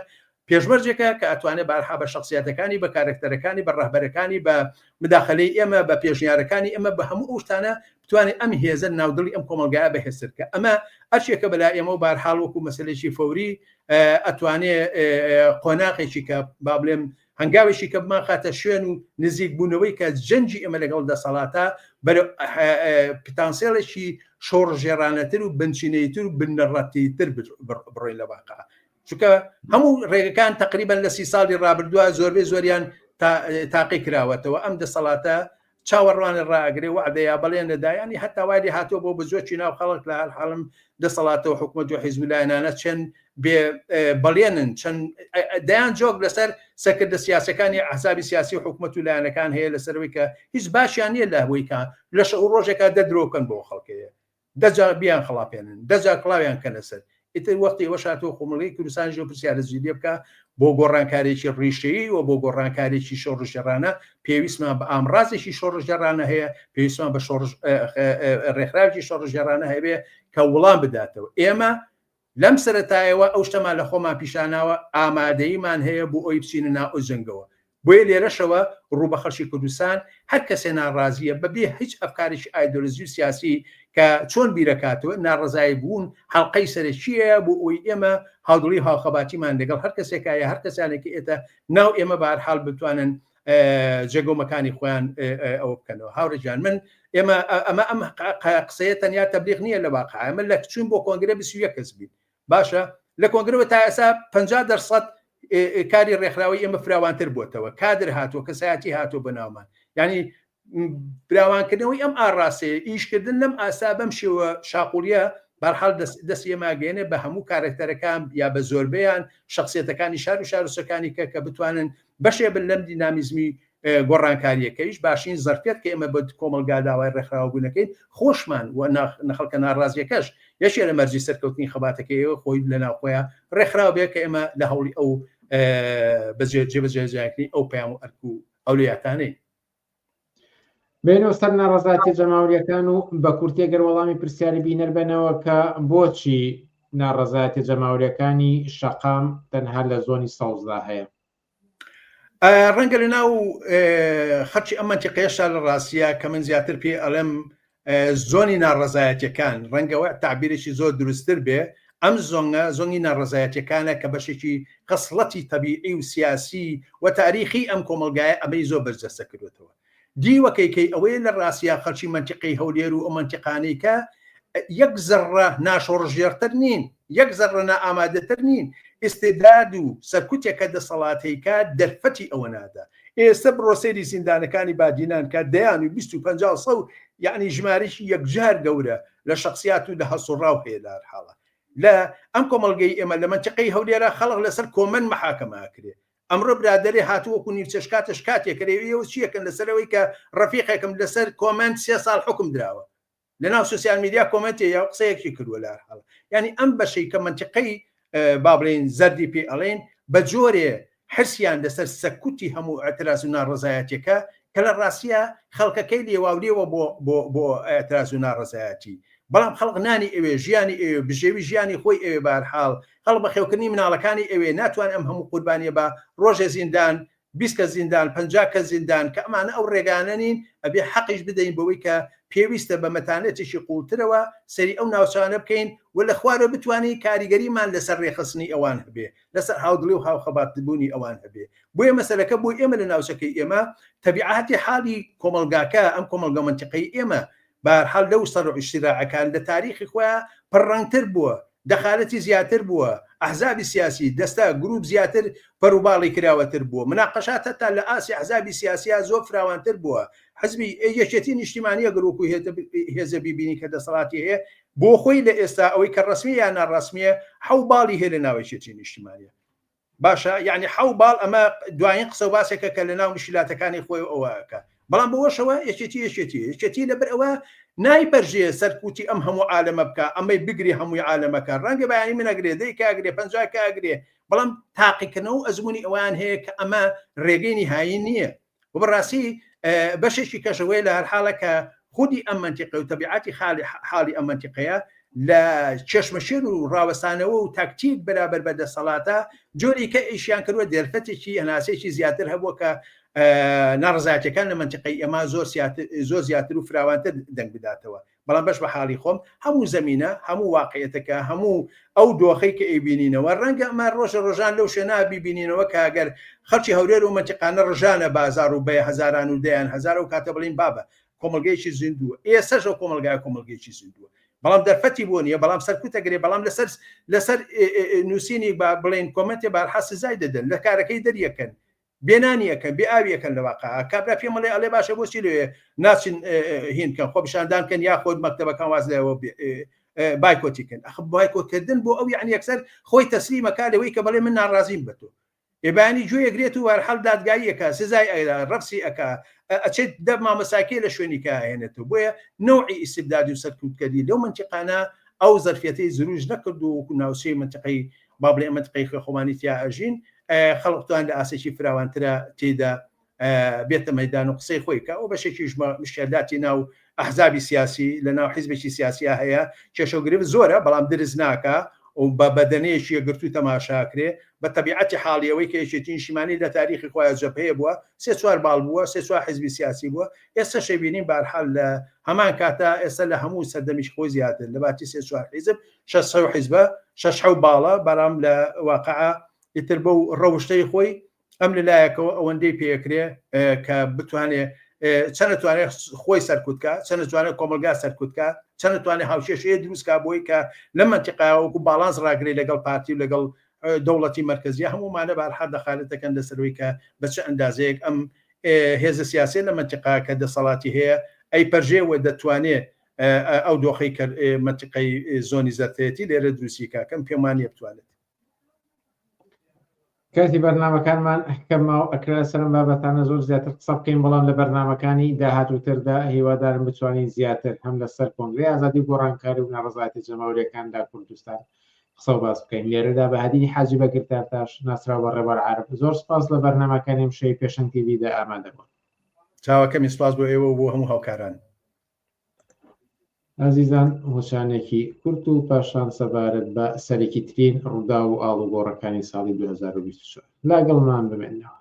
پێشمەرجێکە کە ئەتوانێ بارحا بە شەخسیاتەکانی بە کارەکتەرەکانی بە ڕەهبەرەکانی بە مداخلەی ئێمە بە پێشنیارەکانی ئێمە بە هەموو ئەو شتانە بتوانێت ئەم هێزە ناودڵی ئەم کۆمەڵگایە بەهێزتر بکە ئەمە ئەرکێکە بەلای ئێمە و بارحاڵ وەکو مەسەلەیەکی فەوری ئەتوانێ قۆناغێکی کە با بڵێم هەنگاوێکی کە بمانخاتە شوێن و نزیک بوونەوەی کە جەنگی ئێمە لەگەڵ دەسەڵاتە بەرەو پتانسێڵێکی شۆڕژێڕانەتر و بنچینەیتر و بنەڕەتیتر بڕۆین لە واقع چونکە هەموو ڕێگەکان تقریبا لە سی ساڵی ڕابردووە زۆربەی زۆریان تاقی کراوەتەوە ئەم دەسەڵاتە چاوەڕوانە ڕائەگرێ وەعدە یا بەڵێن دەدا یانی هەتا وای لێ هاتووە بۆ بزۆکی ناو خەڵک لە هەر حاڵم دەسەڵاتە و حکومەت و حیزب و لایەنانە چەند بێ بەڵێنن چەند دەیان جۆک لەسەر سەرکردە سیاسەکانی ئەحزابی سیاسی و حکومەت و لایەنەکان هەیە لەسەرەوەی کە هیچ باشیان نییە لە هەوەی کە لە شەو ڕۆژێکا دە درۆ بکەن بۆ خەڵکەیە دە جار بیان خڵاپێنن دە جار کڵاویان کەنە سەر ئیتر وەختی ئەوەش هاتووە کۆمەڵگەی کوردستانیش ئەو پرسیارە جدییە بکا بۆ گۆڕانکاریی ڕیشەیی و بۆ گۆڕانکاریی شۆڕشگێڕانە پێویستمان بە ئامڕازێکی شۆڕشگێڕانە هەیە پێویستمان بە شۆڕش ڕێکخراوێکی شۆڕشگێڕانە هەبێ کە وڵام بداتەوە ئێمە لەم سەرەتایەوە ئەو شتەمان لە خۆمان پیشاناوە، ئامادەییمان هەیە بۆ ئەوی بچینە ناو ئەو جەنگەوە. بۆیە لێرەشەوە ڕوو بە خەڵکی کوردستان، هەر کەسێ ناڕازییە بە بێ هیچ ئەفکارێکی ئایدۆلۆژی و سیاسی کە چۆن بیرەکاتەوە، ناڕەزایی بوون حەڵقەی سەرەکییە بۆ ئەوەی ئێمە هاودڵی و هاوخەباتیمان لەگەڵ هەر کەسێکا یا هەر کەسانێک کە ئێتە ناو ئێمە بە هەر حاڵ بتوانن جێگە و مەکانی خۆیان ئەوە بکەنەوە. هاوڕێ گیان من ئێمە ئەمە ئەم قسەیە تەنیا تەبلیغ نییە لە واقع ئەمە لە چوون بۆ کۆنگرە 21 کەس بین باشە لە کۆنگرەوە تا ئێستا 50 دەرسەد کاری ڕێکخراوی ئێمە فراوانتر بووتەوە کادر هاتووە کەسایەتی هاتووە بە ناومان یعنی فراوانکردنەوەی ئەم ئاڕاستەیە ئیشکردن لەم ئاسا بەم شێوە شاقوڵیە بەرحاڵ دەستی ئێمە گەێنێ بە هەموو کارەکتەرەکان یا بە زۆربەیان شخصیتەکانی شار و شارۆچکەکانی کە کە بتوانن بەشێ بن لەم دینامیزمی گۆڕانکارییەکەیش باشترین زەرفیەت کە ئێمە بە کۆمەڵگا داوای ڕێکخراوەبوونەکەین خۆشمان و نەخەڵکە ناڕازیەکەش یەکێ لە مەرجی سەرکەوتنی خەباتەکەی ئێوە خۆی لە ناوخۆیان ڕێکخراو بێ کە ئێمە لە هەوڵی ئەو جێبەجێکردنی ئەو پەیام و ئەرک و ئەولەویاتانەین. بێنەوە سەر ناڕەزایەتیە جەماوەریەکان و بە کورتی گەر وەڵامی پرسیاری بینەر بەنەوە کە بۆچی ناڕەزایەتیە جەماوەریەکانی شەقام تەنها لە زۆنی سەوزدا هەیە؟ ڕەنگە لە ناو خەڵکی ئەم مەنتیقەیەشا لە ڕاستیە کە من زیاتر پێ ئەڵێم زۆنی ناڕەزایەتیەکان ڕەنگەوە تعبیرێکی زۆر دروستتر بێ ئەم زۆنگە زۆنگی ناڕەزایەتیەکانە کە بەشێکی خەسڵەتی تەبیعی و سیاسی و تاریخی ئەم کۆمەڵگایە ئەمەی زۆر بەرجەستە کردوێتەوە دیوەکەی کەی ئەوەیە لە ڕاستیا خەڵکی مەنتیقەی هەولێر و ئەو مەنتیقانەی کە یەک زەڕە ناشۆڕشگێڕتر نین، یەک زەڕە نائامادەتر نین، ئیستیبداد و سەرکوتێک کە دەسەڵاتەی کە دەرفەتی ئەوە نادا. ئێستە بڕۆ سەیری زیندانەکانی بادینان کە دەیان و 20 و 50 و سە و یەعنی ژمارەیەکی یەکجار گەورە لە شەخسیات و لە هەڵسوڕاو هەیە لە هەر حاڵا لە ئەم کۆمەڵگەی ئێمە لە مەنتیقەی هەولێرا خەڵک لەسەر کۆمەن مەحاکەمە ئەکرێ ئەمڕۆ برادەرێ هاتوو وەکو نیمچە شکاتە شکاتێک کرێ ئێوە چیەکەن لەسەر ئەوەی کە ڕەفیقێکم لەسەر کۆمێنت سێ ساڵ حوکم دراوە لەناو سوسیال میدیا کۆمێنتێ یا قسەیەکی کردووە لە هەر حاڵ یعنی ئەم بەشەی کە مەنتیقەی با بڵێین زەردی پێ ئەڵێن بە جۆرێ حرسیان لەسەر سەکوتی هەموو ئەتراز و ناڕەزایەتیەکە کە لە ڕاستیە خەڵکەکەی لێواولێوە بۆ بۆ بۆ ئەتراز و ناڕەزایەتی بەڵام خەڵک نانی ئەوێ ژیانی ئەوێ بژێوی ژیانی خۆی ئەوێ بەهەرحاڵ خەڵک بەخێوکردنی مناڵەکانی ئەوێ ناتوان ئەم هەموو قوربانیە بە ڕۆژێ زیندان 20 کەس زیندان 50 کەس زیندان کە ئەمانە ئەو ڕێگانە نین ئەبێ حەقیش بدەین بەوەی کە پێویستە بە مەتانەتێکی قوڵترەوە سەری ئەو ناوچانە بکەین و لە خوارەوە بتوانین کاریگەریمان لەسەر ڕێکخستنی ئەوان هەبێ لەسەر هاودڵی و هاوخەباتبوونی ئەوان هەبێ بۆیە مەسەلەکە بۆ ئێمە لە ناوچەکەی ئێمە تەبیعاتی حاڵی کۆمەڵگاکە ئەم کۆمەڵگە مەنتیقەی ئێمە بەهەرحاڵ لەو سەرع سیراعەکان لە تاریخی خۆیا پڕڕەنگتر بووە، دەخالەتی زیاتر بووە، ئەحزابی سیاسی، دەستە، گروپ زیاتر پەروباڵی کراوەتر بووە، مناقەشات هەتا لە ئاستی ئەحزابی سیاسیا زۆر فراوانتر بووە، حزبی یەکێتی نیشتیمانی ئەگەر وەکو هێزە بیبینی کە دەسەڵاتی هەیە بۆ خۆی لە ئێستا ئەوەی کە ڕەسمیە یا ناڕەسمیە حەو باڵی هەیە لە ناو یەکێتی نیشتیمانیا. باشە یعنی حەو باڵ ئەمە دوایین قسە و باسێکە کە لە ناو مشیلاتەکانی خۆی ئەوە ئەکا بەڵام بەوەشەوە یەکێتی یەکێتی یەکێتی لەبەر ئەوە نایپەرژێ سەرکوتی ئەم هەموو عالەمە بکە ئەمەی بگری هەمووی عالەمەکە ڕەنگە بەیانی من ئەگرێ دەی کاگرێ پەنجا کاگرێ بەڵام تاقیکردنەوە و ئەزموونی ئەوان هەیە کە ئەمە ڕێگەی نیهایی نییە و بەڕاستی بەشێکی کەشەوەی لە هەر حاڵە کە خودی ئەم منتیقە و تەبیعاتی خالی حاڵی ئەم منتیقەیە لە چێشمەشێن و ڕاوەستانەوە و تاکتیک بەرابەر بە دەسەڵاتە جۆری کە ئیشیان کردووە دەرفەتێکی هەناسێکی زیاتر هەبووە کە ناڕزایەتەکان لە منتیقەی ئێمە زۆر زۆر زیاتر و فراوانتر دەنگ بداتەوە بەڵام بەش بە حاڵی خۆم هەموو زەمینە هەموو واقعیەتەکە هەموو ئەو دۆخەی کە ئەیبینینەوە ڕەنگە ئەمە ڕۆژە ڕۆژان لەو شوێنە بیبینینەوە کە ئەگەر خەڵکی هەولێر و مەنتیقانە ڕژانە بازاڕ و بە هەزاران و دەیان هەزار ئەو کاتە بڵێین بابە کۆمەڵگەیەکی زیندووە ئێسەش ئەو کۆمەڵگایە کۆمەڵگەیەکی زیندووە بەڵام دەرفەتی بۆ نییە بەڵام سەرکوتە گرێ بەڵام لەسەر لەسەر نووسینی با بڵێن کۆمەنتێ بارحا سزای دەدەن لە کارەکەی دەریەکەن بێ نانی ئەکەن بێ ئاوی ئەکەن لە واقع کابرا پێم ئەڵێ ئەڵێ باشە بۆچی لەوێ ناچن هین کەن خۆپیشاندان کەن یاخود مەکتەبەکان واز لەوە بایکۆتی کەن ئەخ بایکۆتکردن بۆ ئەو یعنی یەکسەر خۆی تەسلیمەکە لەوەی کە بەڵێ من ناڕازیم بە تۆ ئێبانی گوێ گرێت و هەرحەل دادگاییەکە سزای ئەدا ڕەفسی ئەک ئەچێت دە مامەساکێ لە شوێنی کە هێنێتەوە بۆیە نەوعی ئیسیبدادی و سەرکوتکەری لەو منتیقانە ئەو زەرفیەتەی زروژ نەکرد و وەکو ناوچەی منتیقەی با بڵێ منتیقەی خۆمانی تیا ئەژین خەڵک توان لە ئاستێکی فراوانترە تێیدا بێتە مەدان و قسەی خۆی کە ئەو بەشێکیش مشکلاتی ناو ئەحزابی سیاسی لە ناو حیزبێکی سیاسیا هەیە کێشە و گرفت زۆرە بەڵام درز ناکا و بە بەدەنەیەکی یەکگرتوو تەماشاکرێ بە تەبیعەتی حاڵی ئەوەی کە یەکێتی نیشتیمانی لە تاریخی خۆیا جەبهەیە بووە سێ چوار باڵ بووە سێ چوار حیزبی سیاسی بووە ئێستا شەبینین بارحال لە هەمان کاتا ئێستا لە هەموو سەردەمیش خۆی زیاتر لە باتی سێ چوار حیزب شەش حیزبە شەش حەو باڵە بەڵام لە واقعا ئیتر بەو ڕەوشتەی خۆی ئەم لە لایەکەوە ئەوەندەی پێکرێ کە بتوانێ چەند توانێت خۆی سەرکوتکە چەند توانێت کۆمەلگا سەرکوتکە چەند توانێت هاوکێشەیە دروستکا بۆی کە لە منتیقا وەکو باڵانس ڕاگرێ لەگەڵ پارتی و لەگەڵ دەوڵەتی مرکزیە هەموومانە بارحال دەخالەت دەکەن لەسەرەوەی کە بە چ ئەندازەیەک ئەم هێزە سیاسیە لە منتیقا کە دەسەڵاتی هەیە ئەی پەرژێ و دەتوانێ ئەو دۆخەی کە منتیقەی زۆنی زەرتەیەتی لێرە دروستی کاکەم پێم وانیە بتوانێت. کاتی بەرنامەکانمان کەمە و ئەکرا لەسەر ئەم بابەتانە زۆر زیاتر قسە بکەین، بەڵام لە بەرنامەکانی داهاتووتردا هیوادارم بتوانین زیاتر هەم لەسەر کۆنگرەی ئازادی و گۆڕانکاری و ناڕەزایەتیە جەماوەریەکان لە کوردستان قسە و باس بکەین. لێرەدا بەهادینی حاجی بەگرتارتاش ناسراو بە ڕێبوار عارف زۆر سپاس لە بەرنامەکانی ئەمشەوی پێشەنگ تیڤیدا ئامادە بوون. چاوەکەمی سپاس بۆ ئێوە و بۆ هەموو هاوکاران. ئازیزان وچانێکی کورت و پاشان سەبارەت بە سەرەکیترین ڕووداو و ئاڵوگۆڕەکانی ساڵی 2024 لاگەڵمان بمێنەوە.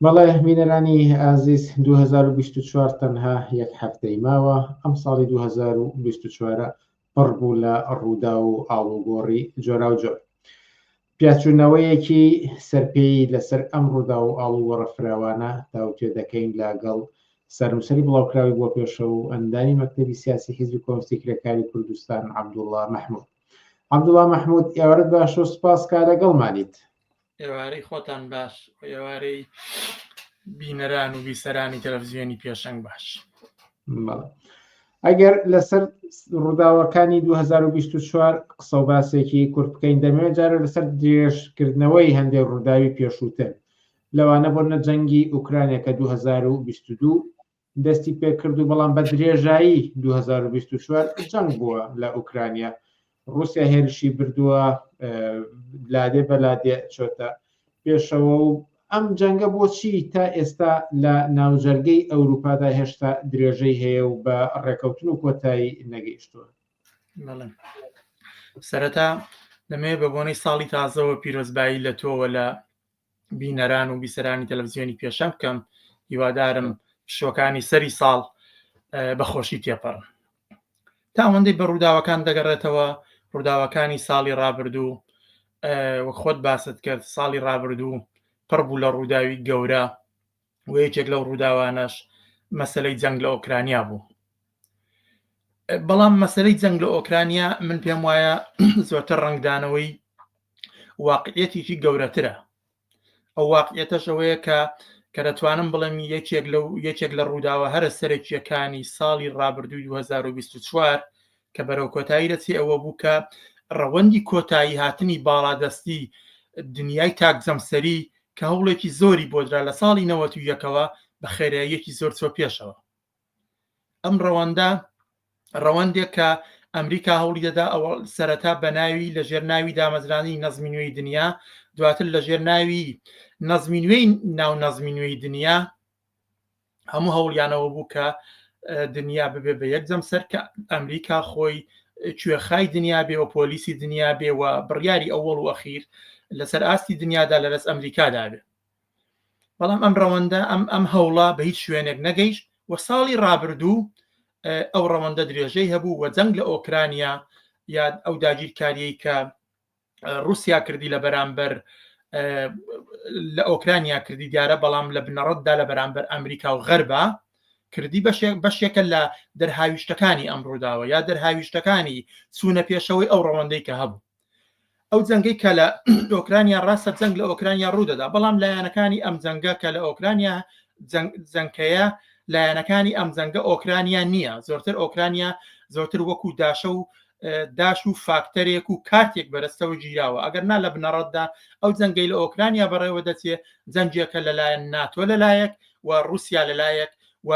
بەڵێ بینەرانی ئازیز 2024 تەنها یەک هەفتەی ماوە ئەم ساڵی 2024 پڕ بوو لە ڕووداو و ئاڵوگۆڕی جۆراوجۆر پیاچوونەوەیەکی سەرپێی لەسەر ئەم ڕووداو و ئاڵوگۆڕە فراوانە تاوتوێ دەکەین لەگەڵ سەرنووسەری بڵاوکراوی بۆ پێشەوە و ئەندامی مەکتەبی سیاسی حیزبی کۆمۆنیستی کرێکاری کوردستان عەبدوڵڵا مەحموود. عەبدوڵڵا مەحموود ئێوارەت باش و سپاس کە لەگەڵمانیت. ئێوارەی خۆتان باش و ئێوارەی بینەران و بیسەرانی تەلەفزیۆنی پێشەنگ باش. ئەگەر لەسەر ڕووداوەکانی 2024 قسە و باسێکی کورت بکەین دەمەوێت جارە لەسەر درێژکردنەوەی هەندێک ڕووداوی پێشووتر لەوانە بۆ نە جەنگی ئوکرانیا کە 2022 دەستی پێکرد و بەڵام بە درێژایی 2024 جەنگ بووە لە ئوکرانیا ڕوسیا هێرشی بردووە لادێ بە لادێ چۆتە پێشەوە و ئەم جەنگە بۆچی تا ئێستا لە ناوجەرگەی ئەوروپادا هێشتا درێژەی هەیە و بە ڕێکەوتن و کۆتایی نەگەیشتووە؟ سەرەتا دەمەوێت بە بۆنەی ساڵی تازەوە پیرۆزبایی لە تۆوە لە بینەران و بیسەرانی تەلەڤزیۆنی پێشەنگ بکەم هیوادارم پشوەکانی سەری ساڵ بەخۆشی تێپەڕن تا ئەوەندەی بە ڕووداوەکان دەگەڕێتەوە ڕووداوەکانی ساڵی ڕابردوو وەک خۆت باست کرد ساڵی ڕابردوو پڕ بوو لە ڕووداوی گەورە و یەکێک لەو ڕووداوانەش مەسلەی جەنگ لە ئۆکرانیا بوو بەڵام مەسلەی جەنگ لە ئۆکرانیا من پێم وایە زۆرتر ڕەنگدانەوەی واقعیەتێکی گەورەترە ئەو واقعیەتەش ئەوەیە کە کە دەتوانم بڵێم یەکێک لەو یەکێک لە ڕووداوە هەرە سەرەکیەکانی ساڵی ڕابردووی 2024 کە بەرەو کۆتایی دەچێ ئەوە بوو کە ڕەوەندی کۆتایی هاتنی باڵادەستی دنیای تاک جەمسەری کە هەوڵێکی زۆری بۆدرا لە ساڵی 91ەوە بە خێراییەکی زۆر چۆ پێشەوە. ئەم ڕەوەندە ڕەوەندێک کە ئەمریکا هەوڵی دەدا ئەوە سەرەتا بە ناوی لە ژێر ناوی دامەزرانی نەزمی نوێی دنیا دواتر لە ژێر ناوی نەزمی نوێی ناو نەزمی نوێی دنیا هەموو هەوڵیانەوە بوو کە دنیا ببێ بە یەک جەمسەر کە ئەمریکا خۆی کوێخای دنیا بێ و پۆلیسی دنیا بێ و بڕیاری ئەوەڵ و ئەخیر لەسەر ئاستی دنیادا لە دەست ئەمریکادا بێ بەڵام ئەم ڕەوەندە ئەم ئەم هەوڵە بە هیچ شوێنێک نەگەیشت و ساڵی ڕابردوو ئەو ڕەوەندە درێژەی هەبوو و جەنگ لە ئۆکرانیا یا ئەو داگیرکاریەی کە رووسیا کردی لە بەرامبەر لە ئۆکرانیا کردی دیارە بەڵام لە بنەڕەتدا لە بەرامبەر ئەمریکا و غەربە کردی بەشێک بەشێکە لە دەرهاویشتەکانی ئەم ڕووداوە یا دەرهاویشتەکانی چوونە پێشەوەی ئەو ڕەوەندەی کە هەبوو ئەو جەنگەی کە لە ئۆکرانیا ڕاستە جەنگ لە ئۆکرانیا ڕوودەدا بەڵام لایەنەکانی ئەم جەنگە کە لە ئۆکرانیا جەنگەیە لایەنەکانی ئەم جەنگە ئۆکرانیا نییە زۆرتر ئۆکرانیا زۆرتر وەکو داشە و داش و فاکتەرێک و کارتێک بەرەستەوە گیراوە ئەگەر نا لە بنەڕەتدا ئەو جەنگەی لە ئۆکرانیا بەڕێوە دەچێ جەنگێکە لەلایەن ناتۆ لەلایەک و رووسیا لەلایەک و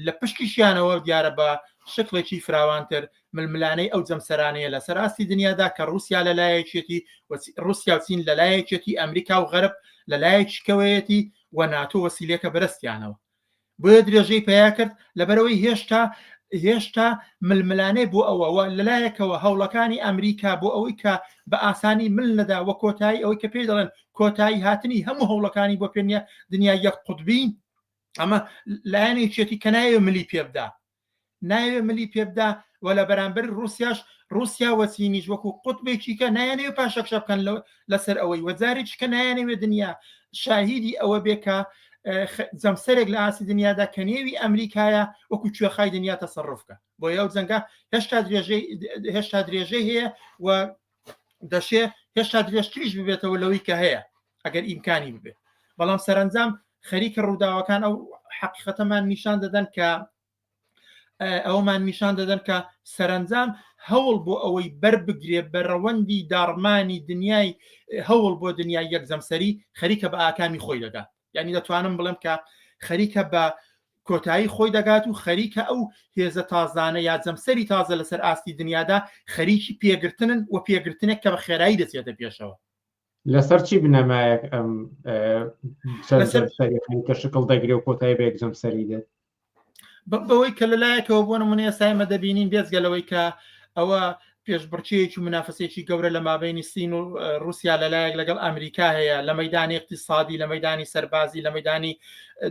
لە پشتیشیانەوە دیارە بە شکڵێکی فراوانتر ململانێی ئەو جەمسەرانەیە لەسەر ئاستی دنیادا کە ڕووسیا لە لایەکیەتی و ڕووسیا و چین لە لایەکیەتی ئەمریکا و غەرب لە لایەکیکەوەیەتی و ناتۆ وەسیلەکە بەرەستیانەوە بۆیە درێژەی پیا کرد لەبەرەوەی هێشتا هێشتا ململانێ بۆ ئەوەوە لەلایەکەوە هەوڵەکانی ئەمریکا بۆ ئەوەی کە بە ئاسانی مل نەدا وە کۆتایی ئەوەی کە پێی دەڵێن کۆتایی هاتنی هەموو هەوڵەکانی بۆ پێنیە دنیا یەک قوتبی ئەمە لایەنێکیەتی کە نایەوێ ملی پێ بدا نایەوێ ملی پێ بدا و لە بەرامبەر رووسیاش رووسیا و چینیش وەکو قوتبێکی کە نایانەوێ پاشەکشە بکەن لەسەر ئەوەی و جارێکی کە نایانەوێ دنیا شاهیدی ئەوە بێ کە جەمسەرێک لە ئاستی دنیادا کە نێوی ئەمریکایە وەکو کوێخای دنیا تەسەڕوف بکە بۆیە ئەو جەنگە هێشتا درێژەی هێشتا درێژەی هەیە و دەشێ هێشتا درێژتریش ببێتەوە لەوەی کە هەیە ئەگەر ئیمکانی ببێت بەڵام سەرنجام خەریکە ڕووداوەکان ئەو حەقیقەتەمان نیشان دەدەن کە ئەومان نیشان دەدەن کە سەرنجام هەوڵ بۆ ئەوەی بەر بگرێ بە ڕەوەندی داڕمانی دنیای هەوڵ بۆ دنیای یەک جەمسەری خەریکە بە ئاکامی خۆی دەگات یعنی دەتوانم بڵێم کە خەریکە بە کۆتایی خۆی دەگات و خەریکە ئەو هێزە تازانە یا جەمسەری تازە لەسەر ئاستی دنیادا خەریکی پێگرتنن و پێگرتنێک کە بە خێرایی دەچێتە پێشەوە. لەسەر چی بنەمایەک ئەم جەمسەری خەریکە شکڵ دەگرێ و کۆتایی بە یەک جەمسەری دێت؟ بەوەی کە لەلایەکەوە بۆ نمونە ئێستا ئێمە دەبینین بێجگە لەوەی کە ئەوە پێشبڕکێیەکی و منافەسێکی گەورە لە مابینی سین و رووسیا لەلایەک لەگەڵ ئەمریکا هەیە لە مەدانی اقتصادی لە مەدانی سەربازی لە مەدانی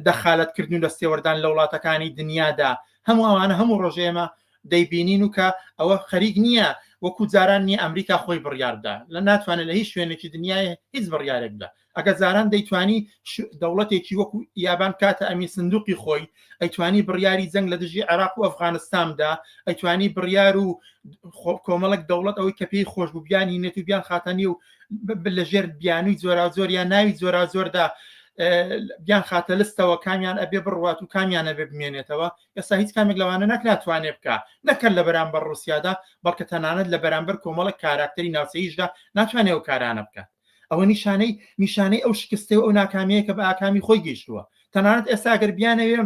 دەخالەتکردن و دەستێوەردان لە وڵاتەکانی دنیادا هەموو ئەوانە هەموو ڕۆژێ ئێمە دەیبینین و کە ئەوە خەریک نییە وەکو جاران نییە ئەمریکا خۆی بڕیار بدا لە ناتوانێت لە هیچ شوێنێکی دنیای هیچ بڕیارێک بدا ئەگەر جاران دەیتوانی دەوڵەتێکی وەکو یابان کاتە ئەمین سندوقی خۆی ئەیتوانی بڕیاری جەنگ لە دژی عێراق و ئەفغانستان بدا ئەیتوانی بڕیار و کۆمەڵک دەوڵەت ئەوەی کە پێی خۆش بوو بیان هینێت و بیان خاتەنی و لە ژێر بیانووی جۆراوجۆر یان ناوی جۆراوجۆردا بیان خاتە لستەوە کامیان ئەبێ بڕوات و کامیان ئەبێ بمێنێتەوە ئێستا هیچ کامێک لەوانە نەک ناتوانێ بکا نەکەر لە بەرامبەر ڕووسیادا بەڵکە تەنانەت لە بەرامبەر کۆمەڵک کاراکتەری ناوچەییشدا ناتوانێ ئەو کارانە بکات ئەوە نیشانەی نیشانەی ئەو شکستەی و ئەو ناکامیەیە کە بە ئاکامی خۆی گەیشتووە تەنانەت ئێستا گەر بیانەوێ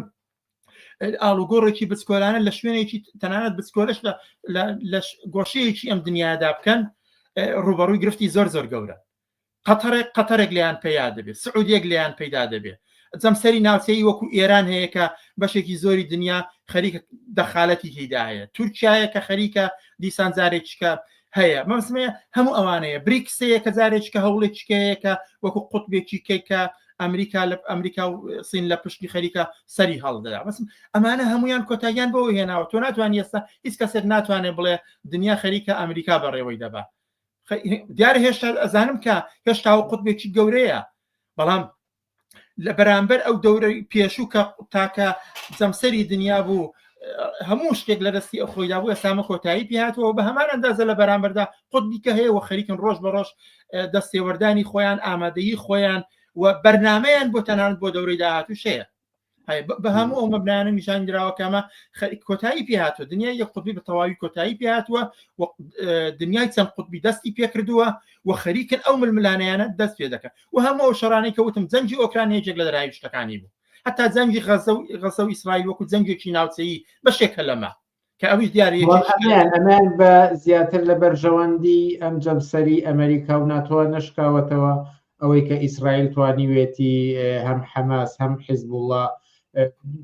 ئاڵوگۆڕێکی بچکۆلانە لە شوێنێکی تەنانەت بچکۆلەش لە گۆشەیەکی ئەم دنیادا بکەن ڕوبەڕووی گرفتی زۆر زۆر گەورە قەتەرێک قەتەرێک لیان پەیا دەبێت سعودیەک لیان پەیدا دەبێت جەمسەری ناوچەیی وەکو ئێران هەیە کە بەشێکی زۆری دنیا خەریکە دەخالەتی تێدا هەیە تورکایە کە خەریکە دیسان جارێکیکە هەیە مەسمەیە هەموو ئەوانەیە بریکسەیە کە جارێکیکە هەوڵێکیکەیە کە وەکو قوتبێکی کەی کە ئەمریکا لە ئەمریکا و سین لە پشتی خەریکە سەری هەڵدەدا بەسم ئەمانە هەمویان کۆتاییان بەوە هێناوە تۆ ناتوانانی ئێستا هیچ کەسێک ناتوانێت بڵێ دنیا خەریکە ئەمریکا بەڕێوەی دەبا دیارە هێشتا ئەزانم کە هێشتا و قوتبێکی گەورەیە بەڵام لە بەرامبەر ئەو دەورەی پێشوو کە تاکە جەمسەری دنیا بوو هەموو شتێک لە دەستی ئەو خۆیدا بوو ئێستا کۆتایی پێهاتەوە بە هەمان ئەندازە لە بەرامبەردا قوتبی کە هەیە و خەریکن ڕۆژ بە ڕۆژ دەستێوەردانی خۆیان ئامادەیی خۆیان و بەرنمەیان بۆ تەنانەت بۆ دەورەی داهاتووش هەیە بە هەموو ئەو مەبنایانە نیشان دراوە کە ئەمە کۆتایی پێ هاتووە دنیای یەک قوتبی بە تەواوی کۆتایی پێ هاتووە و دنیای چەند قوتبی دەستی پێکردووە و خەریکن ئەو ململانیانە دەست پێ دەکەن و هەموو ئەو شەڕانەی کە وتم جەنگی ئۆکرانیا یەکێک لە دەرهاویشتەکانی بوو. هەتا جەنگی غەزە و غەزە و ئیسرائیل وەکو جەنگێکی ناوچەیی بەشێکە لەمە کە ئەویش دیارە ئەمیان ئەمیان بە زیاتر لە بەرژەوەندی ئەم جەمسەری ئەمریکا و ناتۆ نەشکاوەتەوە ئەوەی کە ئیسرائیل توانیوێتی هەم حەماس هەم حیزبوڵڵا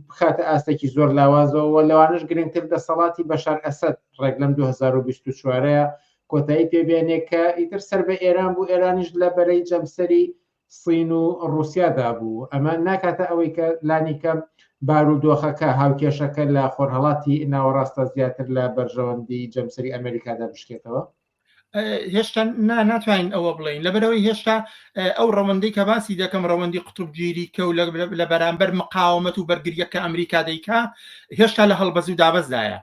بخاتە ئاستێکی زۆر لاوازەوە لەوانش گرنگتر دەسەڵاتی بەشار ئەسەد ڕێک لەم 2024ەیە کۆتایی پێبێنێ کە ئیتر سەر بە ئێران بوو ئێرانیش لە بەرەی جەمسەری سین و ڕوسیادا بوو ئەمە ناکاتە ئەوەی کە لانیکەم بارودۆخەکە هاوکێشەکە لە خۆرهەڵاتی ناوەڕاستە زیاتر لە بەرژەوەندی جەمسەری ئەمریکادا بشکێتەوە؟ هێشتا ناتوانین ئەوە بڵین لەبەرەوەی هێشتا ئەو ڕەوەندەی کە باسی دەکەم ڕەوەندی قوتبگیری کە و لە بەرامبەر مقاومەت و بەرگریە کە ئەمریکا دەیکا هێشتا لە هەڵبەز و دابەزدایە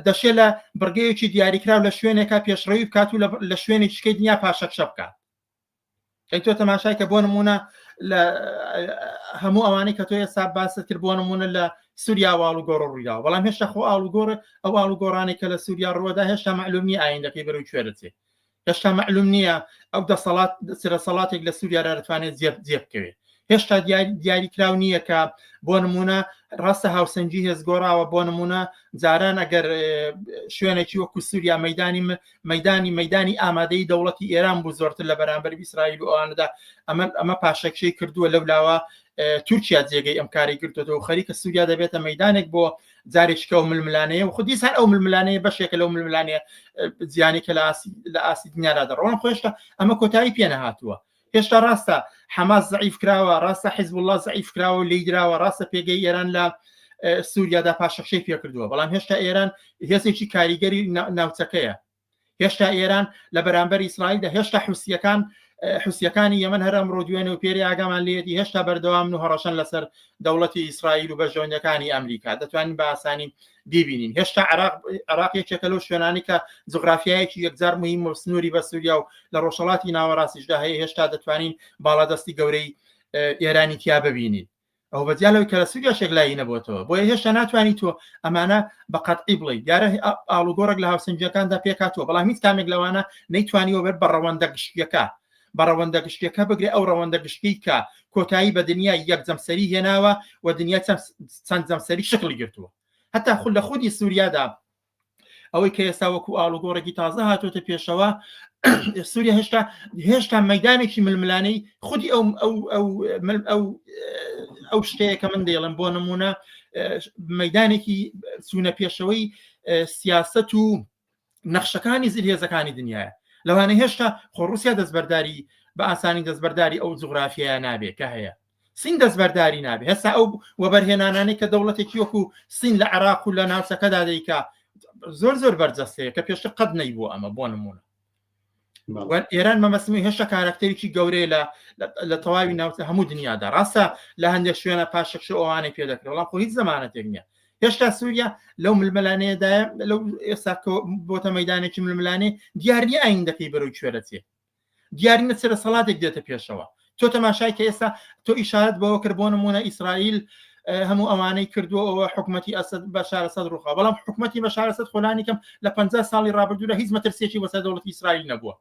دەشێ لە بڕگەیەکی دیاریکراو لە شوێنێکا پێشڕەوی بکات و لە شوێنێکیکەی دنیا پاشەکشە بکات ئەی تۆ تەماشای کە بۆ نمونە لە هەموو ئەوانەی کە تۆ ئێستا باست کرد بۆ نمونە لە سووریا واڵ و گۆڕ ڕوویداوە بەڵام هێشتا خۆ ئاڵ و گۆڕ ئەو ئاڵ و گۆڕانێک کە لە سووریا ڕووەدا هێشتا معلوم نییە ئایندەکەی بەرەو کوێ دەچێت هێشتا معلوم نییە ئەو دەسەڵات سرەسەڵاتێک لە سووریا دەتوانێت جێ جێ بکەوێت هێشتا دیاری کراو نییە کە بۆ نمونە ڕاستە هاوسەنگی هێز گۆڕاوە بۆ نمونە جاران ئەگەر شوێنێکی وەکو سووریا مەدانی مەدانی مەدانی ئامادەی دەوڵەتی ئێران بوو زۆرتر لە بەرامبەر ئیسرائیل و ئەوانەدا ئەمە ئەمە پاشەکشەی کردووە لەو لاوە تورکیا جێگەی ئەم کاری گرتوەوە خەریکە سووریا دەبێتە مەدانێک بۆ جارێکیکە ئەو ململانەیە و خودیسان ئەو ململانەیە بەشێکە لەو ململانەیە زیانی کە لە ئاستی دنیادا دەڕۆن خۆشتا ئەمە کۆتایی پێ نەهاتووە هێشتا ڕاستە حەماس زەعیف کراوە، ڕاستە حیزبوڵڵا زەعیف کراوە و لێی دراوە، ڕاستە پێگەی ئێران لە سووریادا پاشەکشەی پێکردووە، بەڵام هێشتا ئێران هێزێکی کاریگەری ناوچەکەیە. هێشتا ئێران لە بەرامبەر ئیسرائیلدا هێشتا حوسییەکان حوسییەکانی یەمەن هەر ئەمڕۆ دوێنێ و پێرێ ئاگامان لێیەتی هێشتا بەردەوامن و هەڕەشەن لەسەر دەوڵەتی ئیسرائیل و بەرژەوەندیەکانی ئەمریکا دەتوانین بە ئاسانی بیبینین هێشتا عراق عراق یەکێکە لەو شوێنانی کە جوگرافیایەکی یەکجار مهم و سنووری بە سووریا و لە ڕۆژهەڵاتی ناوەڕاستیشدا هەیە هێشتا دەتوانین باڵادەستی گەورەی ئێرانی تیا ببینین ئەو بەجیا لەوەی کە لە سووریا شێکلایی نەبووتەوە بۆیە هێشتا ناتوانانی تۆ ئەمانە بە قەتعی بڵێ دیارە ئاڵوگۆڕێک لە هاوسەنگیەکاندا پێکاتوە بەڵام هیچ کامێک لەوانە نەیتوانیوە بەر بە ڕەوەندە گشتیەکە بە ڕەوەندە گشتیەکە بگرێ ئەو ڕەوەندە گشتی کە کۆتایی بە دنیای یەک جەمسەری هێناوە و دنیای چەند جەمسەری شکڵی گرتووە هەتا خود لە خودی سووریادا ئەوەی کە ئێستا وەکو ئاڵوگۆڕێکی تازە هاتوۆتە پێشەوە سووریا هێشتا هێشتا مەدانێکی ململانەی خودی ئەو ئەو ئەو ئەو ئەو شتەیە کە من دەیڵم بۆ نمونە مەدانێکی چوونە پێشەوەی سیاست و نەخشەکانی زلهێزەکانی دنیاە لەوانە هێشتا خۆ رووسیا دەستبەرداری بە ئاسانی دەستبەرداری ئەو جوگرافیایە نابێت کە هەیە سین دەستبەرداری نابێ هێستا ئەو وەبەرهێنانانەی کە دەوڵەتێکی وەکو سین لە عێراق و لە ناوچەکەدا دەیکا زۆر زۆر بەرجەستەیە کە پێشتر قەت نەیبوو ئەمە بۆ نمونە ئێران مەمەسمی هێشتا کارکتەرێکی گەورەیە لە لە تەواوی ناوچە هەموو دنیادا ڕاستە لە هەندێک شوێنە پاشەکشە ئەوانەی پێ دەکرێت بەڵام خۆ هیچ زەمانەتێک نییە هێشتا سووریا لەو ململانەیەدایە لەو ئێستا بۆتە مەدانێکی ململانێ دیار نییە ئایندەکەی بەرەو کوێ دەچێت دیار نیە چ دەسەڵاتێک دێتە پێشەوە تۆ تەماشای کە ئێستا تۆ ئیشارەت بەوە کرد بۆ نمونە ئیسرائیل هەموو ئەوانەی کردووە ئەوە حکوومەتی ئەسد بە شارەسەد ڕوخا بەڵام حکوومەتی بە شارەسەد خۆلانی کەم لە 50 ساڵی ڕابردوودا هیچ مەترسیەکی بەسەر دەوڵەتی ئیسرائیل نەبووە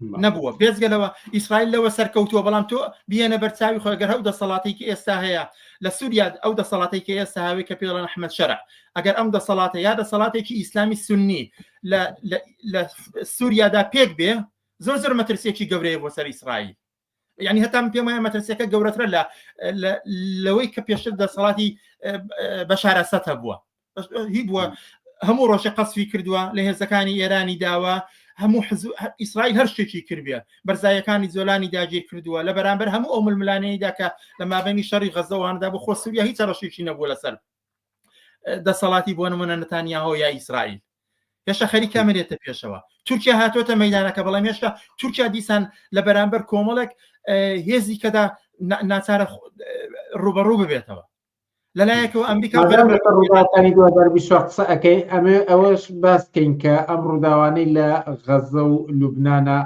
نەبووە بێزگە لەوە ئیسرائیل لەوە سەرکەوتووە بەڵام تۆ بیەنە بەرچاوی خۆ گەر ئەو دەسەڵاتی کە ئێستا هەیە لە سووریا ئەو دەسەڵاتی کە ئێستا هاوی کە پێڵەن ئەحمەد شەرع ئەگەر ئەم دەسەڵاتە یا دەسەڵاتێکی ئیسلامی سنی لە لە سووریادا پێک بێ زۆر زۆر مەترسیەکی گەورەیە بۆ سەر ئیسرائیل یعنی هەتا من پێم وایە مەترسیەکە گەورەترە لە لەوەی کە پێشتر دەسەڵاتی بەشار ئەسەد هەبووە هی بووە هەموو ڕۆژێ قەسفی کردووە لە هێزەکانی ئێرانی داوە هەموو ئیسرائیل هەر شتێکی کردبێ بەرزایەکانی زۆلانی داگیر کردووە لە بەرامبەر هەموو ئەو ململانەیەدا کە لە مابەینی شەڕی غەزەواندا بۆ خۆ سووریا هیچ ڕەشێکی نەبووە لەسەر دەسەڵاتی بۆ نمونە نەتانیاهۆ یا ئیسرائیل هێشتا خەریکە منێتە پێشەوە تورکیا هاتۆتە مەدانەکە بەڵام هێشتا تورکیا دیسان لە بەرامبەر کۆمەڵێک هێزی کەدا ناچارە ڕوبەڕوو ببێتەوە لەلایەکەوە ئەمریکا ڕووداوەکانی 2024 قسە ئەەکەی ئەمێ ئەوەش باس کەین کە ئەم ڕووداوانەی لە غەزە و لوبناە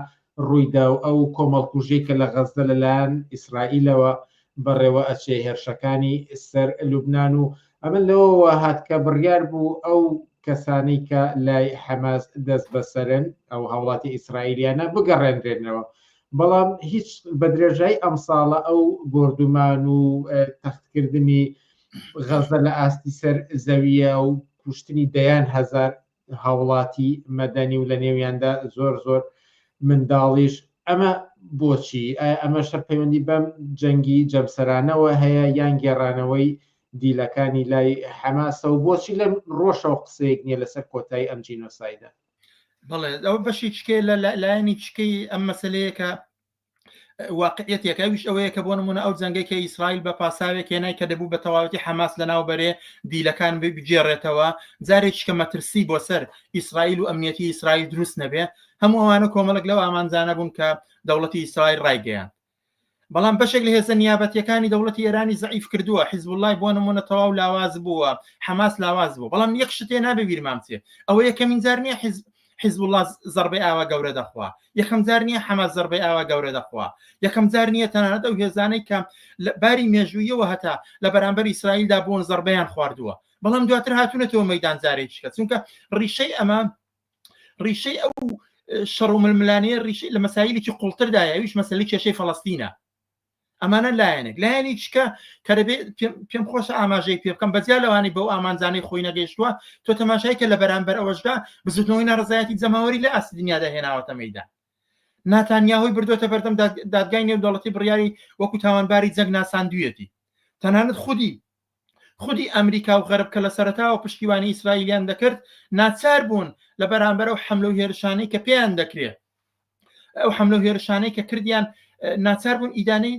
ڕوویدا و ئەو کۆمەڵکوژیەی کە لە غەززە لەلایەن ئیسرائیلەوە بەڕێوە ئەچێ، هێرشەکانی سەر لوبنان و ئەمە لەوەوە هات کە بڕیار بوو ئەو کەسانەی کە لای حەماس دەستبەسەرن، ئەو هاوڵاتی ئیسرائیلیانە بگەڕێنرێنەوە. بەڵام هیچ بە درێژایی ئەم ساڵە ئەو بۆردومان و تەختکردنی غەزە لە ئاستی سەر زەویە و کوشتنی دەیان هەزار هاوڵاتی مەدەنی و لە نێویاندا زۆر زۆر منداڵیش ئەمە بۆچی؟ ئایا ئەمەش هەر پەیوەندی بەم جەنگی جەمسەرانەوە هەیە یان گێڕانەوەی دیلەکانی لای حەماسە و بۆچی لەم ڕۆشەوە قسەیەک نییە لەسەر کۆتایی ئەم جینۆسایدە؟ بەڵێ ئەوە بەشی چکێ لە لایەنی چکەی ئەم مەسلەیە کە واقعیەتێک ئەویش ئەوەیە کە بۆ نمونە ئەو جەنگەی کە ئیسرائیل بە پاساوێک هێنای کە دەبوو بە تەواوەتی حەماس لەناو بەرێ دیلەکان بگێڕێتەوە جارێکی کە مەترسی بۆ سەر ئیسرائیل و ئەمنیەتی ئیسرائیل دروست نەبێ هەموو ئەوانە کۆمەڵک لەو ئامانجانە بوون کە دەوڵەتی ئیسرائیل ڕایگەیاند بەڵام بەشێک لە هێزە نیابەتیەکانی دەوڵەتی ئێرانی زەعیف کردووە حیزبوڵای بۆ نمونە تەواو لاواز بووە حەماس لاواز بوو بەڵام یەک شتێ نابێ بیرمان بچێ ئەوە یەکەمین جار نییە حیزب حیزبوڵا زەربەی ئاوا گەورە دەخوا یەکەم جار نییە حەماس زەربەی ئاوا گەورە دەخوا یەکەم جار نییە تەنانەت ئەو هێزانەی کە لە باری مێژوویەوە هەتا لە بەرامبەر ئیسرائیلدا بوون زەربەیان خواردووە بەڵام دواتر هاتوونەتەوە مەدان جارێکیکە چونکە ڕیشەی ئەمە ڕیشەی ئەو شەڕ و ململانێ ڕیشەی لە مەسایلێکی قوڵتردایە ئەویش مەسەلەی کێشەی فەڵەستینە ئەمانە لایەنێک لایەنی چکە کە دەبێت پێم خۆشە ئاماژەی پێ بکەم بەجیا لەوانەی بەو ئامانجانەی خۆی نەگەیشتووە تۆ تەماشای کە لە بەرامبەر ئەوەشدا بزوتنەوەی ناڕەزایەتی جەماوەری لە ئاستی دنیادا هێناوەتە مەیدان ناتانیاهۆی بردوێتە بەردەم دادگای نێودەوڵەتی بڕیاری وەکو تاوانباری جەنگ ناساندویەتی تەنانەت خودی خودی ئەمریکا و غەرب کە لە سەرەتاوە پشتیوانی ئیسرائیلیان دەکرد ناچار بوون لە بەرامبەر ئەو حملە و هێرشانەی کە پێیان دەکرێت ئەو حملە و هێرشانەی کە کردیان ناچار بوون ئیدانەی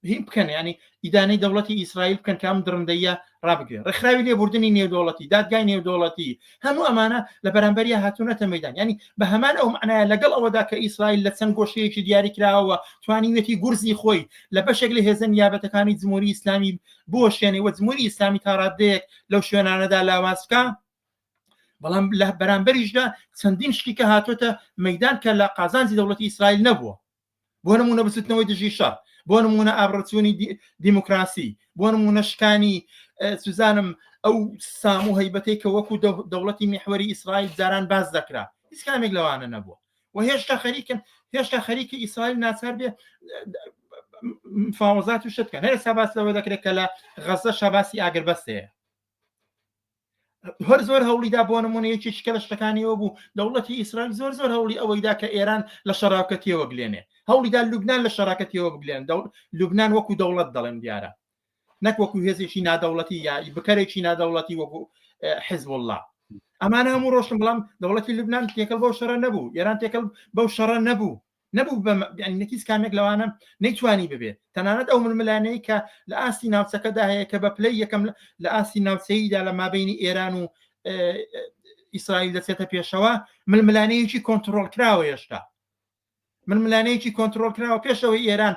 هین بکەن ینی ئیدانەی دەوڵەتی ئیسرائیل بکەن کە ئەم دڕندەیە ڕابگرێت ڕێکخراوی لێبوردنی نێودەوڵەتی دادگای نێودەوڵەتی هەموو ئەمانە لە بەرامبەریا هاتوونەتە مەدان ینی بە هەمان ئەو معنایە لەگەڵ ئەوەدا کە ئیسرائیل لە چەند گۆشەیەکی دیاریکراوە توانیویەتی گورزی خۆی لە بەشێک لە هێزە نیابەتەکانی جمهوری ئیسلامی بوەشێنێ و جمهوری ئیسلامی تا ڕادەیەک لەو شوێنانەدا لاواز بکا بەڵام لە بەرامبەریشدا چەندین شتی کە هاتۆتە مەدان کە لە قازانجی دەوڵەتی ئیسرائیل نەبووە بۆ نمونە بزوتنەوەی دژی شەڕ بۆ نمونە ئابڕچوونی دیموکراسی بۆ نمونە شکانی سوزانم ئەو سام و هەیبەتەی کە وەکو دەوڵەتی میحوەری ئیسرائیل جاران باس دەکرا هیچ کامێک لەوانە نەبووە و هێشتا خەریکن هێشتا خەریکی ئیسرائیل ناچار بێ مفاوەزات و شت بکەن هەر ئێستا باس لەوە دەکرێت کە لە غەزە شاباسی ئاگربەستەیە هەر زۆر هەوڵیدا بۆ نمونە یەکێکی کە لە شتەکانیەوە بوو دەوڵەتی ئیسرائیل زۆر زۆر هەوڵی ئەوەیدا کە ئێران لە شەراکە تێوەگلێنێ هەوڵیدا لوبناان لە شەراکە تێوە بگلێن لوبناان وەکو دەوڵەت دەڵێن دیارە نەک وەکو هێزێکی نادەوڵەتی یا بکەرێکی نادەوڵەتی وەکو حزب الله ئەمانە هەموو ڕۆشن بەڵام دەوڵەتی لوبناان تێکەڵ بەو شەڕە نەبوو ئێران تێکەڵ بەو شەڕە نەبوو نەبوو بە نەکیس کامێک لەوانە نەیتوانی ببێت تەنانەت ئەو ململانەی کە لە ئاستی ناوچەکەدا هەیە کە بە پلەی یەکەم لە ئاستی ناوچەییدا لە مابینی ئێران و ئیسرائیل دەچێتە پێشەوە ململانەیەکی کۆنتترۆل کراوە هێشتا ململانەیەکی کۆنتترۆل کراوە پێشەوەی ئێران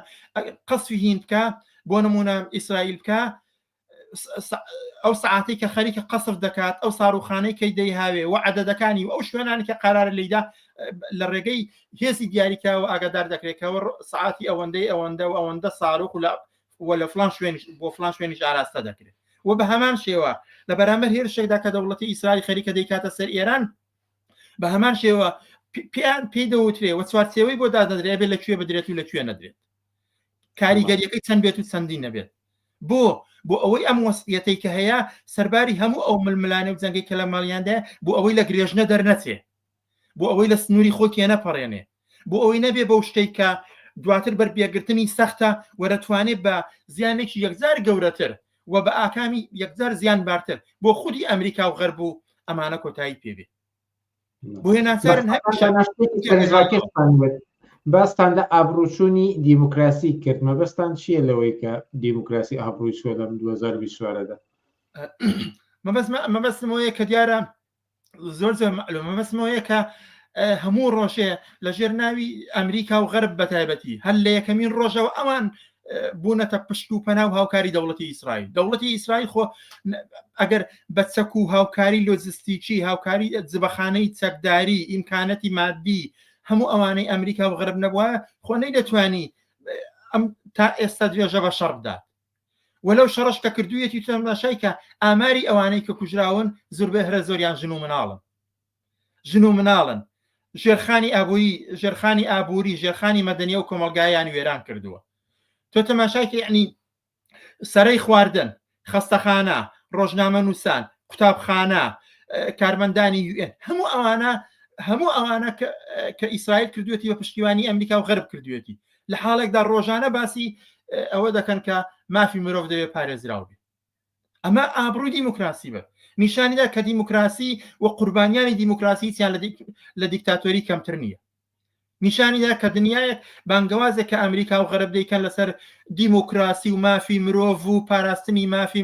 قەسفی هین بکە بۆ نمونە ئیسرائیل بکە ئەو سەعاتەی کە خەریکە قەسف دەکات ئەو ساروخانەی کەی دەیهاوێ و عەدەدەکانی و ئەو شوێنانی کە قەرار لیدا لە ڕێگەی هێزی دیاریکراوە ئاگادار دەکرێتەوە سعاتی ئەوەندەی ئەوەندە و ئەوەندە ساروخ و لە و لە فلان شوێن بۆ فلان شوێنیش ئاراستە دەکرێت و بە هەمان شێوە لە بەرامبەر هێرشێکدا کە دەوڵەتی ئیسرائیل خەریکە دەیکاتە سەر ئێران بە هەمان شێوە پێیان پێی دەوترێ و چوارچێوەی بۆ دادەدرێ بێت لە کوێ بدرێت و لە کوێ نەدرێت کاریگەریەکەی چەند بێت و چەندی نەبێت بۆ بۆ ئەوەی ئەم وەسیەتەی کە هەیە سەرباری هەموو ئەو ململانێ و جەنگەی کە لە ماڵیاندا بۆ ئەوەی لە گرێژنە دەرنەچێ بۆ ئەوەی لە سنووری خۆی تێنەپەڕێنێ بۆ ئەوەی نەبێ بەو شتێک کە دواتر بەرپێگرتنی سەختە و دەتوانێت بە زیانێکی یەکجار گەورەتر و بە ئاکامی یەکجار زیانبارتر بۆ خودی ئەمریکا و غەرب و ئەمانە کۆتایی پێبێ بۆیە ناچارن باستان لە ئابروچوونی دیموکراسی کرد مەبەستان چییە لەوەی کە دیموکراسی ئابرووی چووە لەم 2024دا مەبەستمەوەیە کە دیارە زۆر زۆر معلوم مەبەستمەوەیە کە هەموو ڕۆژێ لە ژێر ناوی ئەمریکا و غەرب بەتایبەتی هەر لە یەکەمین ڕۆژەوە ئەوان بوونەتە پشت و پەنا و هاوکاری دەوڵەتی ئیسرائیل دەوڵەتی ئیسرائیل خۆ ئەگەر بە چەک و هاوکاری لۆجستیکی هاوکاری جبەخانەی چەکداری ئیمکانەتی مادی هەموو ئەوانەی ئەمریکا و غەرب نەبووە خۆ نەیدەتوانی ئەم تا ئێستا درێژە بە شەڕ بدات ولەو شەڕش کە کردوویەتی تەماشای کە ئاماری ئەوانەی کە کوژراون زۆربەی هەرە زۆریان ژن و مناڵن ژن و مناڵن. ژێرخانی ئابووری ژێرخانی ئابووری ژێرخانی مەدەنی و کۆمەلگایان وێران کردووە تۆ تەماشایکە یعنی سەرەی خواردن خەستەخانە ڕۆژنامە نووسان قوتابخانە کارمەندانی یوئێن هەموو ئەوانە هەموو ئەوانە کە ئیسرائیل کردوێتی بە پشتیوانی ئەمریکا و غەرب کردوێتی لە حاڵێکدا ڕۆژانە باسی ئەوە دەکەن کە مافی مرۆڤ دەوێت پارێزراو بێت ئەمە ئابڕووی دیموکراسی بە نیشانیدا کە دیموکراسی و قوربانیانی دیموکراسی هیچیان لە دیکتاتۆری کەمتر نییە نیشانیدا کە دنیایەک بانگەوازێک کە ئەمریکا و غەرب دەیکەن لەسەر دیموکراسی و مافی مرۆڤ و پاراستنی مافی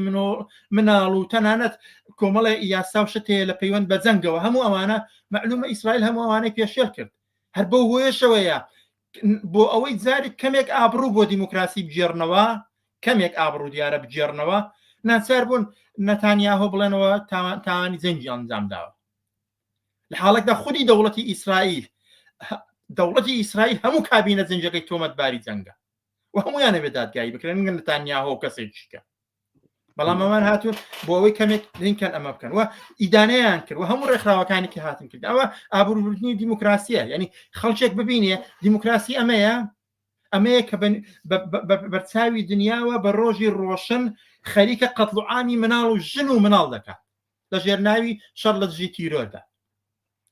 مناڵ و تەنانەت کۆمەڵێ یاسا و شت هەیە لە پەیوەند بە جەنگەوە هەموو ئەوانە معلومە ئیسرائیل هەموو ئەوانەی پێشێل کرد هەر بەو هۆیەشەوەیە بۆ ئەوەی جارێک کەمێک ئابڕوو بۆ دیموکراسی بگێڕنەوە کەمێک ئابڕوو دیارە بگێڕنەوە ناچار بوون نەتانیاهۆ بڵێنەوە تاوانی جەنگی ئەنجام داوە لە حاڵێکدا خودی دەوڵەتی ئیسرائیل دەوڵەتی ئیسرائیل هەموو کابینە جەنگەکەی تۆمەتباری جەنگە و هەمویانە بێ دادگایی بکرێن نەتانیاهۆ کەسێکیکە بەڵام ئەوان هاتوون بۆ ئەوەی کەمێک لینکەن ئەمە بکەن و ئیدانەیان کرد و هەموو ڕێکخراوەکانی کە هاتن کرد ئەوە ئابروبردنی دیموکراسیە یعنی خەڵکێک ببینێ دیموکراسی ئەمەیە ئەمەیە کە بەرچاوی دنیاوە بە ڕۆژی ڕۆشن خەریکە قەتڵعامی مناڵ و ژن و مناڵ دەکات لە ژێرناوی شەڕ لە دژی تیرۆردا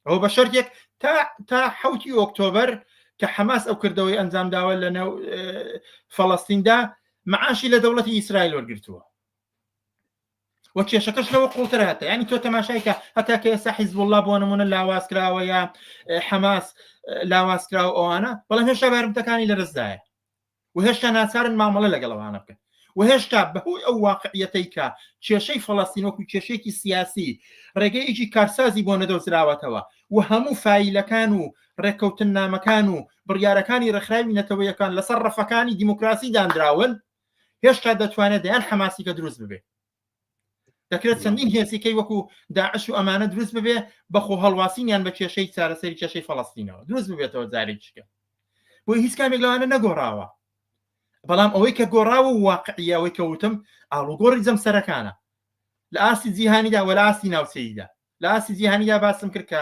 ئەوە بە شەرتێک تا تا حوتی ئۆکتۆبەر کە حەماس ئەو کردەوەی ئەنجام داوە لە ناو فەڵەستیندا معاشی لە دەوڵەتی ئیسرائیل وەرگرتووە و کێشەکەش لەوە قوڵتر هەتە ینی تۆ تەماشای کە هەتا کە ئێستا حیزب الله بۆ نمونە لاواز کراوە یا حەماس لاواز کراوە ئەوانە بەڵام هێشتا بارمتەکانی لە دەستدایە و هێشتا ناچارن مامەڵە لەگەڵ ئەوانە بکەن و هێشتا بەهۆی ئەو واقعیەتەی کە کێشەی فەڵەستین وەکو کێشەیەکی سیاسی ڕێگەیەکی کارسازی بۆ نەدۆزراوەتەوە و هەموو فایلەکان و ڕێککەوتننامەکان و بڕیارەکانی ڕێکخراوی نەتەوەیەکان لەسەر ڕەفەکانی دیموکراسی دانراون هێشتا دەتوانێت دەیان حەماسی کە دروست ببێت دەکرێت چەندین هێزیکەی وەکو داعش و ئەمانە دروست ببێ بە خۆ هەڵواسینیان بە کێشەی چارەسەری کێشەی فەڵەستینەوە دروست ببێتەوە جارێکیکە بۆ هیچ کامێک لەوانە نەگۆڕاوە بەڵام ئەوەی کە گۆڕاوە و واقعیە ئەوەی کە وتم ئاڵوگۆڕی جەمسەرەکانە لە ئاستی جیهانیدا وە لە ئاستی ناوچەییدا لە ئاستی جیهانیدا باسم کرد کە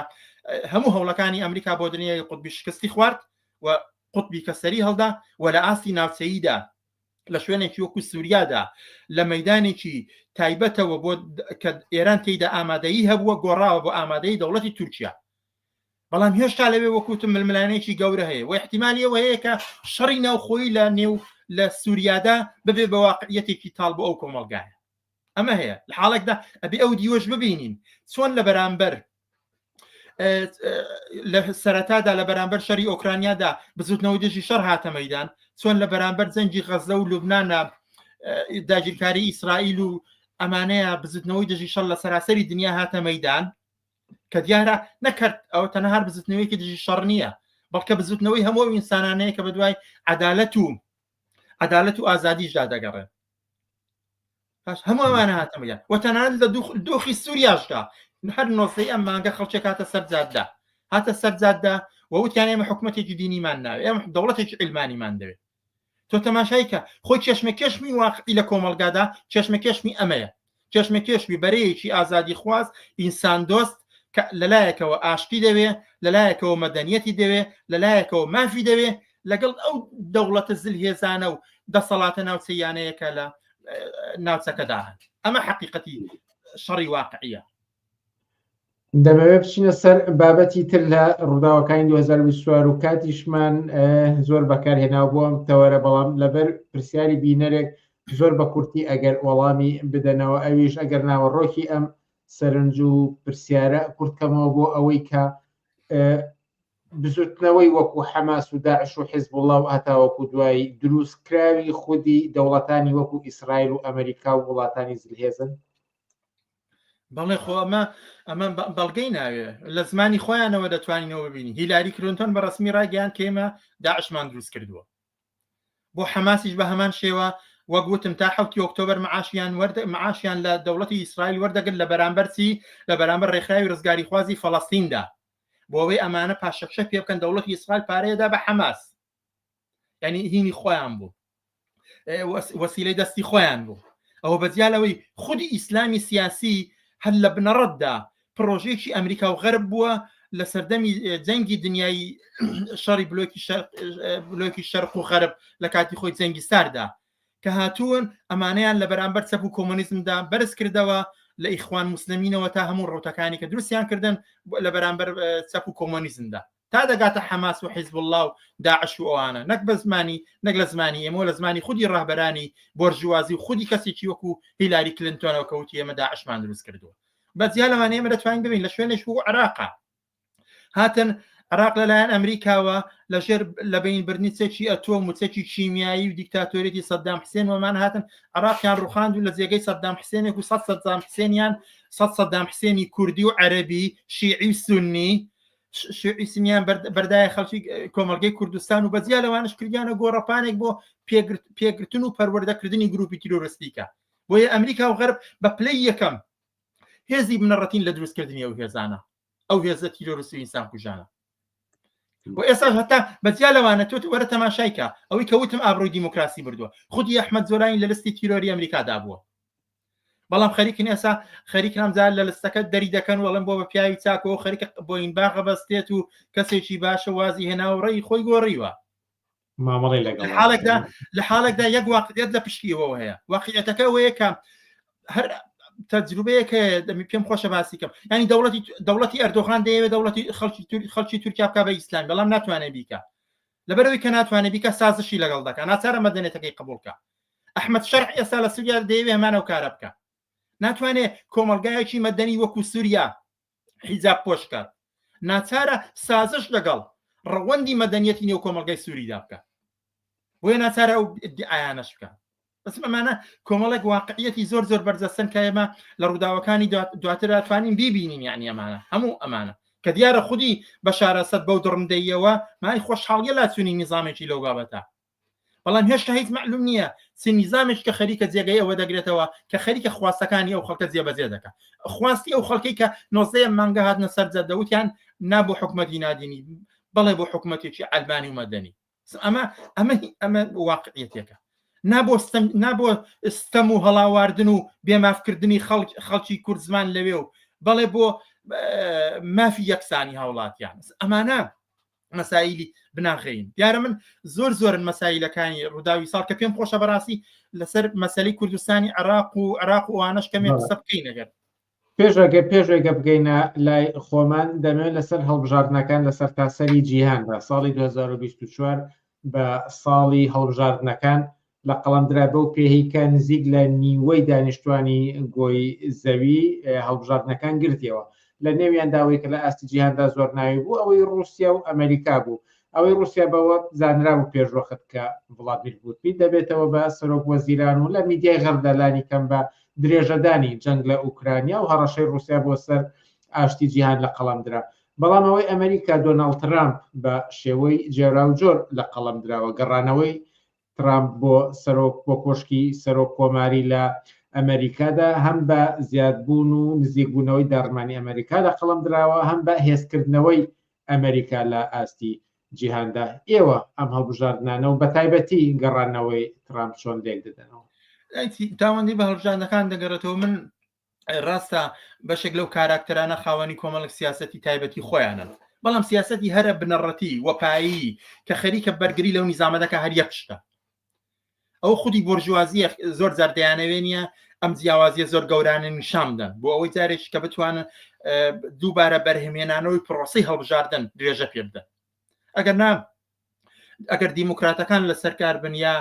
هەموو هەوڵەکانی ئەمریکا بۆ دنیای قوتبی شکستی خوارد و قوتبی کە سەری هەڵدا و لە ئاستی ناوچەییدا لە شوێنێکی وەکو سووریادا لە مەدانێکی تایبەتەوە بۆ کە ئێران تێیدا ئامادەیی هەبووە گۆڕاوە بۆ ئامادەی دەوڵەتی تورکیا بەڵام هێشتا لەوێ وەکوتم ململانێکی گەورە هەیە و احتیمالی ئەوە هەیە کە شەڕی ناوخۆیی لە نێو لە سووریادا ببێ بە واقعیەتێکی تاڵ بۆ ئەو کۆمەڵگایە ئەمە هەیە لە حاڵێکدا ئەبێ ئەو دیوەش ببینین چۆن لە بەرامبەر لە سەرەتادا لە بەرامبەر شەری ئۆکرانیادا بزوتنەوەی دژی شەڕ هاتە مەدان چۆن لە بەرامبەر جەنگی غەزە و لوبناە داگیرکاری ئیسرائیل و ئەمانەیە بزوتنەوەی دژی شەڕ لە سەراسەری دنیا هاتە مەدان کە دیارە نەکرد ئەوە تەنها هەر بزوتنەوەیەکی دژی شەڕ نییە بەڵکە بزوتنەوەی هەموو ئەو ئینسانانەیە کە بە دوای عەدالەت و عەدالەت و ئازادیشدا دەگەڕێن پاش هەموو ئەوانە هاتە مەدان و تەنانەت لە دۆخی سووریاشدا هەر نۆزدەی ئەم مانگە خەڵکێک هاتە سەر جادە هاتە سەر جادە و وتیان ئێمە حکوومەتێکی دینیمان ناوێ ئێمە دەوڵەتێکی عیلمانیمان دەوێت تۆ تەماشای کە خۆی کێشمەکێشمی واقعی لە کۆمەڵگادا کێشمەکێشمی ئەمەیە کێشمەکێشمی بەرەیەکی ئازادیخواز ئینسان دۆست کە لەلایەکەوە ئاشتی دەوێ لەلایەکەوە مەدەنیەتی دەوێ لەلایەکەوە مافی دەوێ لەگەڵ ئەو دەوڵەتە زلهێزانە و دەسەڵاتە ناوچەیانەیە کە لە ناوچەکەدا هەن ئەمە حەقیقەتی شەڕی واقعیە دەمەوێت بچینە سەر بابەتی تر لە ڕووداوەکانی 2024 و کاتیشمان زۆر بەکارهێناو بۆ ئەم تەوەرە بەڵام لەبەر پرسیاری بینەرێک زۆر بە کورتی ئەگەر وەڵامی بدەنەوە ئەویش ئەگەر ناوەڕۆکی ئەم سەرنج و پرسیارە کورتکەمەوە بۆ ئەوەی کە بزوتنەوەی وەکو حەماس و داعش و حزبوڵا و هەتاوەکو دوایی دروستکراوی خودی دەوڵەتانی وەکو ئیسرائیل و ئەمریکا و وڵاتانی زلهێزن؟ بەڵێ خۆ ئەمە ئەمە بەڵگەی ناوێ لە زمانی خۆیانەوە دەتوانینەوە ببینی هیلاری کلینتۆن بە ڕسمی ڕایگەیان کە ئێمە داعشمان دروست کردووە بۆ حەماسیش بە هەمان شێوە وەک وتم تا حوتی ئۆکتۆبەر معاشیان وەرد معاشیان لە دەوڵەتی ئیسرائیل وەردەگرت لە بەرامبەر چی لە بەرامبەر ڕێکخراوی ڕزگاریخوازی فەڵەستیندا بۆ ئەوەی ئەمانە پاشەکشە پێ بکەن دەوڵەتی ئیسرائیل پارەیەدا بە حەماس یعنی هینی خۆیان بوو وەسیلەی دەستی خۆیان بوو ئەوە بەجیا لەوەی خودی ئیسلامی سیاسی هەر لە بنەڕەتدا پرۆژەیەکی ئەمریکا و غەرب بووە لە سەردەمی جەنگی دنیای شەڕی بلۆکی بلۆکی شەرق و غەرب لە کاتی خۆی جەنگی ساردا کە هاتوون ئەمانەیان لە بەرامبەر چەپ و کۆمۆنیزمدا بەرز کردەوە لە ئیخوان موسلمینەوە تا هەموو ڕوتەکانی کە دروستیان کردن لە بەرامبەر چەپ و کۆمۆنیزمدا تا دەگاتە حەماس و حیزبوڵڵا و داعش و ئەوانە نەک بە زمانی نەک لە زمانی ئێمە لە زمانی خودی ڕەهبەرانی بۆرژوازی و خودی کەسێکی وەکو هیلاری کلنتۆنەوە کە وتی ئێمە داعشمان دروست کردووە بە جیا لەوانە ئێمە دەتوانین ببین لە شوێنێک وەکو عێراقا هاتن عراق لەلایەن ئەمریکاوە لەژێر لە بین برنی چەکی ئەتۆم و چەکی کیمیایی و دیکتاتۆریەتی سەدام حسێن وەمان هاتن عراقیان ڕوخاند و لە جێگەی سەدام حسێنێک و سە سەدام حسێنیان سە سەدام حسێنی کوردی و عەربی شیعی و سنی شیعی سنیان بەردایە خەڵکی کۆمەڵگەی کوردستان و بەجیا لەوانش کردیانە گۆڕەپانێک بۆ پێگرتن و پەروەردەکردنی گروپی تیرۆرستیکە بۆیە ئەمریکا و غەرب بە پلەی یەکەم هێزی بنەڕەتین لە دروستکردنی ئەو هێزانە ئەو هێزە تیرۆرستی و ئینسان کوژانە و ئێستا هەتا بەجیا لەوانە تۆ وەرە تەماشایکە ئەوەی کە وتم ئابڕووی دیموکراسی بردووە خودی ئەحمەد زۆرانی لە لستی تیرۆری ئەمریکادا بووە بەڵام خەریکن ئێسا خەریکن ئەمجار لە لستەکە دەری دەکەن وەڵم بۆ بە پیاوی چاکەوە خەریکە بۆین باغە بەستێت و کەسێکی باشە وازی هێنا و ڕێی خۆی گۆڕیوە مامەڵی لەگەڵ حاڵێکدا لە حاڵێکدا یەک واقعیت لە پشتیەوە هەیە واقعیەتەکە ئەوەیە کە هەر تەجروبەیەک هەیە دەمی پێم خۆشە باسی کەم ینی دەوڵەتی دەوڵەتی ئەردۆغان دەیەوێت دەوڵەتی خەڵکی خەڵکی تورکیا بکا بە ئیسلام بەڵام ناتوانێت بیکە لەبەرەوەی کە ناتوانێت بیکە سازشی لەگەڵ دەکا ناچارە مەدەنێتەکەی قبولکە ئەحمەد شەرع ئێستا لە سووریا دەیەوێ هەمان ئەو کارە بکە ناتوانێت کۆمەڵگایەکی مەدەنی وەکو سووریا حیجاب پۆش کات ناچارە سازش لەگەڵ ڕەوەندی مەدەنیەتی نێو کۆمەڵگای سووریدا بکە بۆیە ناچارە ئەو ئیدعایانەش بکە بەس ئەمانە کۆمەڵێک واقعیەتی زۆر زۆر بەرجەستەن کە ئێمە لە ڕووداوەکانی دواتر توانین بیبینین یعنی ئەمانە هەموو ئەمانە کە دیارە خودی بەشار ئەسەد بەو دڕندەییەوە مای خۆشحاڵیە لاچوونی نیزامێکی لەو بابەتە بەڵام هێشتا هیچ معلوم نییە چ نیزامێک کە خەریکە جێگەی ئەوە دەگرێتەوە کە خەریکە خواستەکانی ئەو خەڵکە جێبەجێ دەکا خواستی ئەو خەڵکەی کە نۆزدەیەم مانگە هاتنە سەر جەدە وتیان نا بۆ حکومەتی نادینی بەڵێ بۆ حکومەتێکی عەلمانی و مەدەنی ئەمە ئەمە ئەمە واقعیەتێکە نا بۆ ستەم نا بۆ ستەم و هەڵاواردن و بێمافکردنی خەڵک خەڵکی کورد زمان لەوێ و بەڵێ بۆ مافی یەکسانی هاوڵاتیان ئەمانە مەسایلی بناغەین دیارە من زۆر زۆرن مەسایلەکانی ڕووداوی ساڵ کە پێم خۆشە بەڕاستی لەسەر مەسەلی کوردستانی عراق و عراق و ئەوانەش کەمێک قسە بکەین ئەگەر پێشەکە پێشێکە بگەینە لای خۆمان دەمەوێت لەسەر هەڵبژاردنەکان لە سەرتاسەری جیهاندا ساڵی 2024 بە ساڵی هەڵبژاردنەکان لە قەڵەمدرا بەو پێیەی کە نزیک لە نیوەی دانیشتوانی گۆی زەوی هەڵبژاردنەکان گرتیەوە لە نێویاندا ئەوەی کە لە ئاستی جیهاندا زۆر ناوی بوو ئەوەی ڕووسیا و ئەمریکا بوو ئەوەی ڕووسیا بەوە زانرابوو پێشوەخت کە ڤلادمیر پوتین دەبێتەوە بە سەرۆک وەزیران و لە میدیای غەربدا لانی کەم بە درێژەدانی جەنگ لە ئوکرانیا و هەڕەشەی ڕووسیا بۆ سەر ئاشتی جیهان لە قەڵەم درا. بەڵام ئەوەی ئەمریکا دۆناڵد ترامپ بە شێوەی جۆراوجۆر لە قەڵەم دراوە گەڕانەوەی ترامپ بۆ سەرۆک بۆ کۆشکی سەرۆک کۆماری لە ئەمەریکادا هەم بە زیادبوون و نزیکبوونەوەی داڕمانی ئەمەریکا لە قەڵەم دراوە هەم بە هێزکردنەوەی ئەمەریکا لە ئاستی جیهاندا. ئێوە ئەم هەڵبژاردنانە و بەتایبەتی گەڕانەوەی ترامپ چۆن لێک دەدەنەوە؟ تاوەندی بە هەڵبژاردنەکان دەگەڕێتەوە من ڕاستە بەشێک لەو کاراکتەرانە خاوەنی کۆمەڵک سیاسەتی تایبەتی خۆیانن بەڵام سیاسەتی هەرە بنەڕەتی وەپایی کە خەریکە بەرگری لەو نیزامە دەکە هەر یەک شتە ئەو خودی بۆرژوازیە زۆر جار دەیانەوێ نییە ئەم جیاوازیە زۆر گەورانە نیشان بدەن بۆ ئەوەی جارێکی کە بتوانن دووبارە بەرهەمێنانەوەی پرۆسی هەڵبژاردن درێژە پێ بدەن ئەگەر نا ئەگەر دیموکراتەکان لە سەرکار بن یا